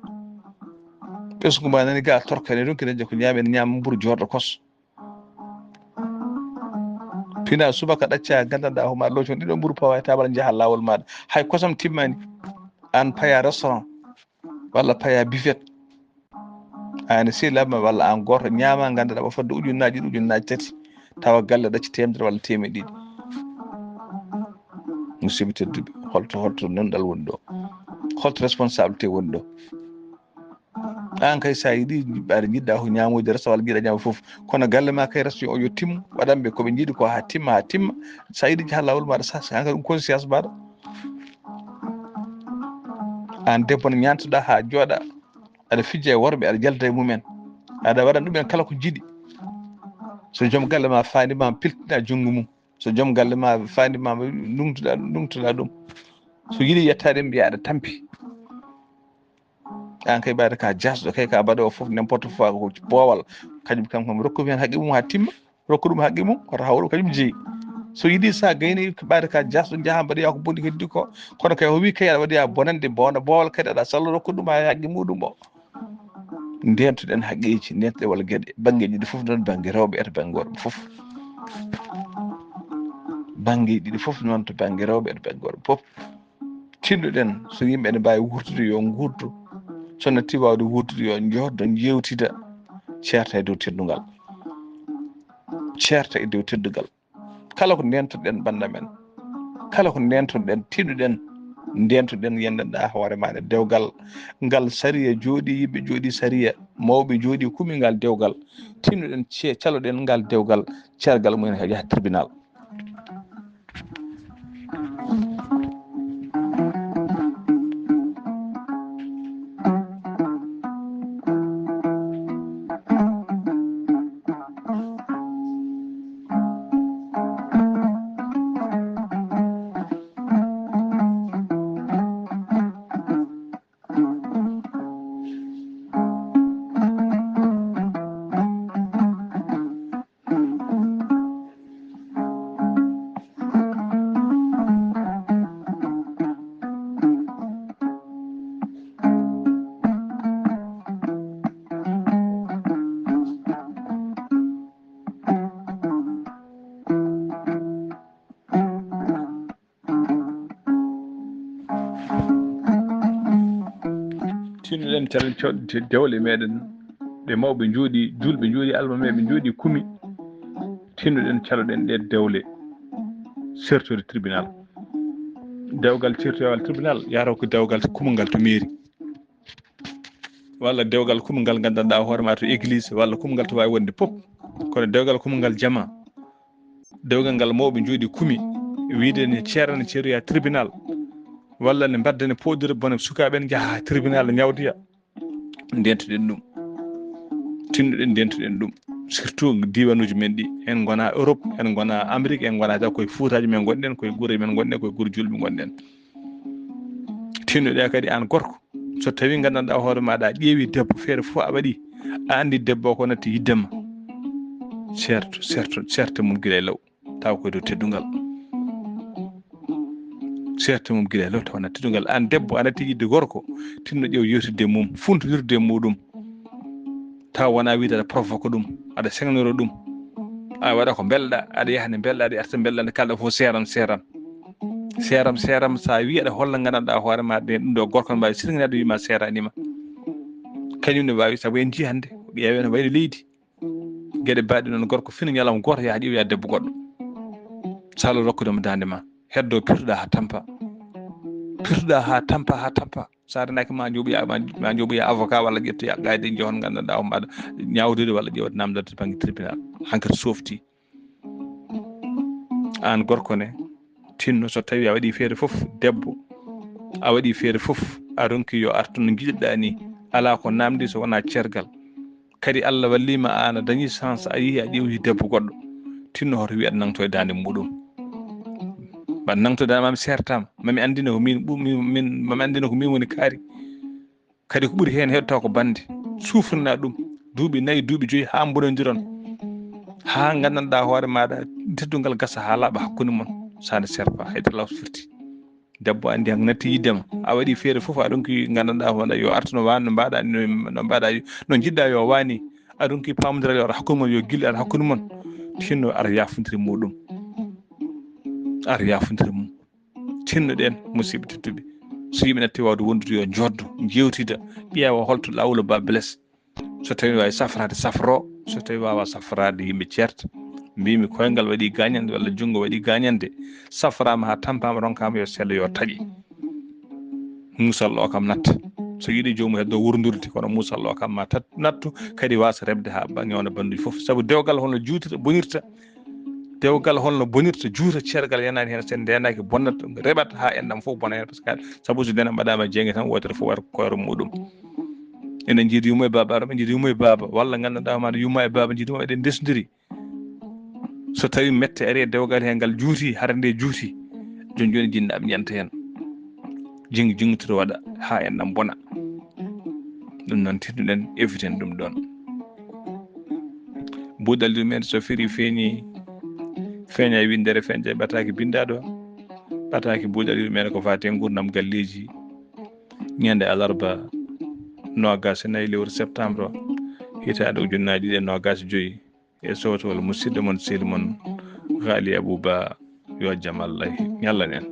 Ɓesngu ma nani ga torkane ɗum kene jokko ñaamen ñaama mburu jorɗo kos. Pina subaka ɗacca gandanɗa hoore ma locon ɗiɗo mburu pawa e tabal njaha lawol maɗa. Hay kosam timmani. An paya restaurant. Walla paya buffet. An si labma walla an goto ñaama gandanɗa ɓa fodde ujunnaji ɗiɗi, ujunnaji tati. Tawa galle ɗacci temedere walla temeɗe ɗiɗi. Musidɓe tedduɓe, holto, holto nunɗal woni ɗo? Holto responsabilité woni ɗo? An kay sa yiɗi mbaɗa jiɗɗa ko ñamoyde resta walla jiɗa ñama fof. Kono galle ma kay resta yo, yo timmu. Waɗanɓe koɓe jiiɗi ko ha timma, ha timma. Sa yiɗi jaha lawol maɗa sa, sa hankadi ɗum conscience maɗa. An debbo no ñantoɗa ha jooɗa. Aɗa fijja e worɓe, aɗa jalda e mumen. Aɗa waɗan ɗumen kala ko jiɗi. So joom galle ma faandi ma piltina junngo mum. So joom galle ma faandi ma nungtuɗa, nungtuɗa ɗum. So yiɗi yettade mbiya aɗa tampi. An kay ɓaade ka jasɗo kay ka mbaɗa o fof n'importe quoi ko boowal. Kañum kam kam rokku hen haqqi mum ha timma. Rokku ɗum haqqi mum, koto hawru kañum jeeyi. So yiɗi sa gayni ɓaade ka jasɗo jaha mbaɗoya ko boni heddi ko. Kono kay o wi kay aɗa waɗoya bonande bona boowal kadi aɗa salla rokku ɗum ha haqqi muɗum o. Ndentoɗen haqqeji, ndentoɗen walla geɗe. Banngeji ɗi fof noon bannge rewɓe e to bannge worɓe fof. Banngeji ɗiɗi fof noon to bannge rewɓe e to bannge worɓe fof. Tinnoɗen so yimɓe ene mbaawi wuurtude yo nguurtu, so natti waawde wuurtude yo njooddo njeewtida, ceerta e dow teddungal, ceerta e dow teddungal. Kala ko ndentoɗen ɓannda men, kala ko ndentoɗen, tinnoɗen, ndentoɗen, yendanɗa hoore maɗa dewgal ngal sariya jooɗi, yimɓe jooɗi sariya, mawɓe jooɗi kumi ngal dewgal, tinnoɗen, ce-, caloɗen ngal dewgal, ceergal mumen yaha tribunal. Tinnoɗen calen cooɗde dewle meɗen, ɗe mawɓe njooɗi, julɓe njooɗi, almameeɓe njooɗi, kumi. Tinnoɗen caloɗen ɗe dewle sertude tribunal. Dewgal certoyawal tribunal yahata ko dewgal kumungal to mairie. Walla dewgal kumungal nganndanɗaa hoore ma to église, walla kumungal to waawi wonde pop. Kono dewgal kumungal jama, dewgal ngal mawɓe njooɗi kumi, wiide ne ceerana ceeroya tribunal, walla ne mbaddane poodere bone sukaaɓe ne njaha ha tribunal ne ñawdoya. Ndentoɗen ɗum. Tinnoɗen ndentoɗen ɗum. Surtout diwanuuji men ɗi. En ngona Europe, en ngona Amérique, en ngona taw koye fuutaaji men ngonɗen, koye guureeji men ngonɗen, koye guure julɓe ngonɗen. Tinnoɗa kadi an gorko. So tawi nganndanɗaa hoore maɗa a ƴeewi debbo feere fof a waɗi, a anndi debbo o ko natti yidde ma. Certo, certo, certo mum gila e law. Taw koye dow teddungal. Certo mum gila e law taw natti teddungal. An debbo a natti yidde gorko, tinno ƴeew yewtidde mum, funtodirde e muɗum. Taw wona wiide aɗa provoque ɗum, aɗa seŋnoro ɗum. A waɗa ko mbelɗa, aɗa yaha nde mbelɗa, aɗa arta mbelɗa nde kalɗa fof seeram, seeram. Seeram, seeram, sa wi aɗa holla nganndanɗaa hoore ma ɗe ɗum ɗo gorko ne mbawi sirŋinade wima seeranima. Kañum ne wawi, saabu en jii hannde, ƴeewe no wayno leydi. Geɗe baɗɗe noon gorko fina ñalawma goto yaha ƴeewoya debbo goɗɗo. Salo rokkude mo dande ma. heddo pirtuɗa ha tampa, pirtuɗa ha tampa ha tampa. Sa renaki ma jooɓoya ma jooɓoya avocat walla ƴettoya qaayde jehon gandanɗa o mbaɗa ñawdude walla ƴewat namdal to banggue tribunal. Hankadi softi. An gorko ne, tinno so tawi a waɗi feere fof, debbo a waɗi feere fof, a ronki yo artu no jiɗɗa ni, ala ko namdi so wona cergal. Kadi Allah wallima an a dañi chance a yeehi a ƴeewi debbo goɗɗo, tinno hoto wiya aɗa nangto e dande muɗum. Mbaɗa nangto dande mami sertama, mami andina ko min ɓu- min min- mami andina ko min woni kaari. Kadi ko ɓuri hen heddo ko bande sufrina ɗum duuɓi nayi duuɓi joyi ha bonodiron, ha gandanɗa hoore maɗa teddungal gasa ha laaɓa hakkude mon. Sane serpa haytalaw firti. Debbo andi han natti yiddema, a waɗi feere fof a ɗonki gandanɗa hoore yo artu no wani no mbaɗa ni, no mbaɗa no jiɗɗa yo wani, a ɗonki pamodirali ar hakkude mon yo gilli ar hakkude mon. Tinno ar yafodiri muɗum, ar yafodiri mum. Tinnoɗen, musidɓe tedduɓe, so yimɓe natti wawde wondude yo joddo, jewtida, ƴeewa holto lawol ba blesse. So tawi wawi safrade safro, so tawi wawa safrade yimɓe certa. Mbimi koyngal waɗi gañande walla junngo waɗi gañande, saframa ha tampama, ronkama yo sello yo taƴe. Musalɗo o kam natta, so yiɗi jomum heddo wurdurde, kono musalɗo o kam ma tat- nattu. Kadi wasa rebde ha ba- ñawna banduji fof, saabu dewgal hono juutirta bonirta. Dewgal holno bonirta juuta, ceergal yanani hen, sen ndenaki bonnata, reɓat ha enɗam fof bona hen. Par ce que saabu so denam mbaɗama jeegue tan, wotere fof wata koyro muɗum. Enen jiidi yumma e baba, aɗa jiidi yumma e baba, walla gandanɗa ma yumma e baba jiidi yumma eɗen ndesdiri. So tawi mette ari e dewgal he ngal juuti, hara nde juuti, joni joni jinnaɓe ñanta hen. Jing jingtoro waɗa ha enɗam bona. Ɗum noon tinduɗen, eviten ɗum ɗon. Buuɗal yummeende so firi feeñi, feeña e winndere, feeña e ɓataake binndaɗo. Ɓataake buuɗal yummeende ko faati e nguurndam galleeji. Ñande alarba noogaas e nayi lewru septembre, hitaande ujunnaji ɗiɗi e noogaas e joyi, e sowtowol musidɗo mon, sehil mon, Ghali Abou Ba, yo jam Allah ñallan en.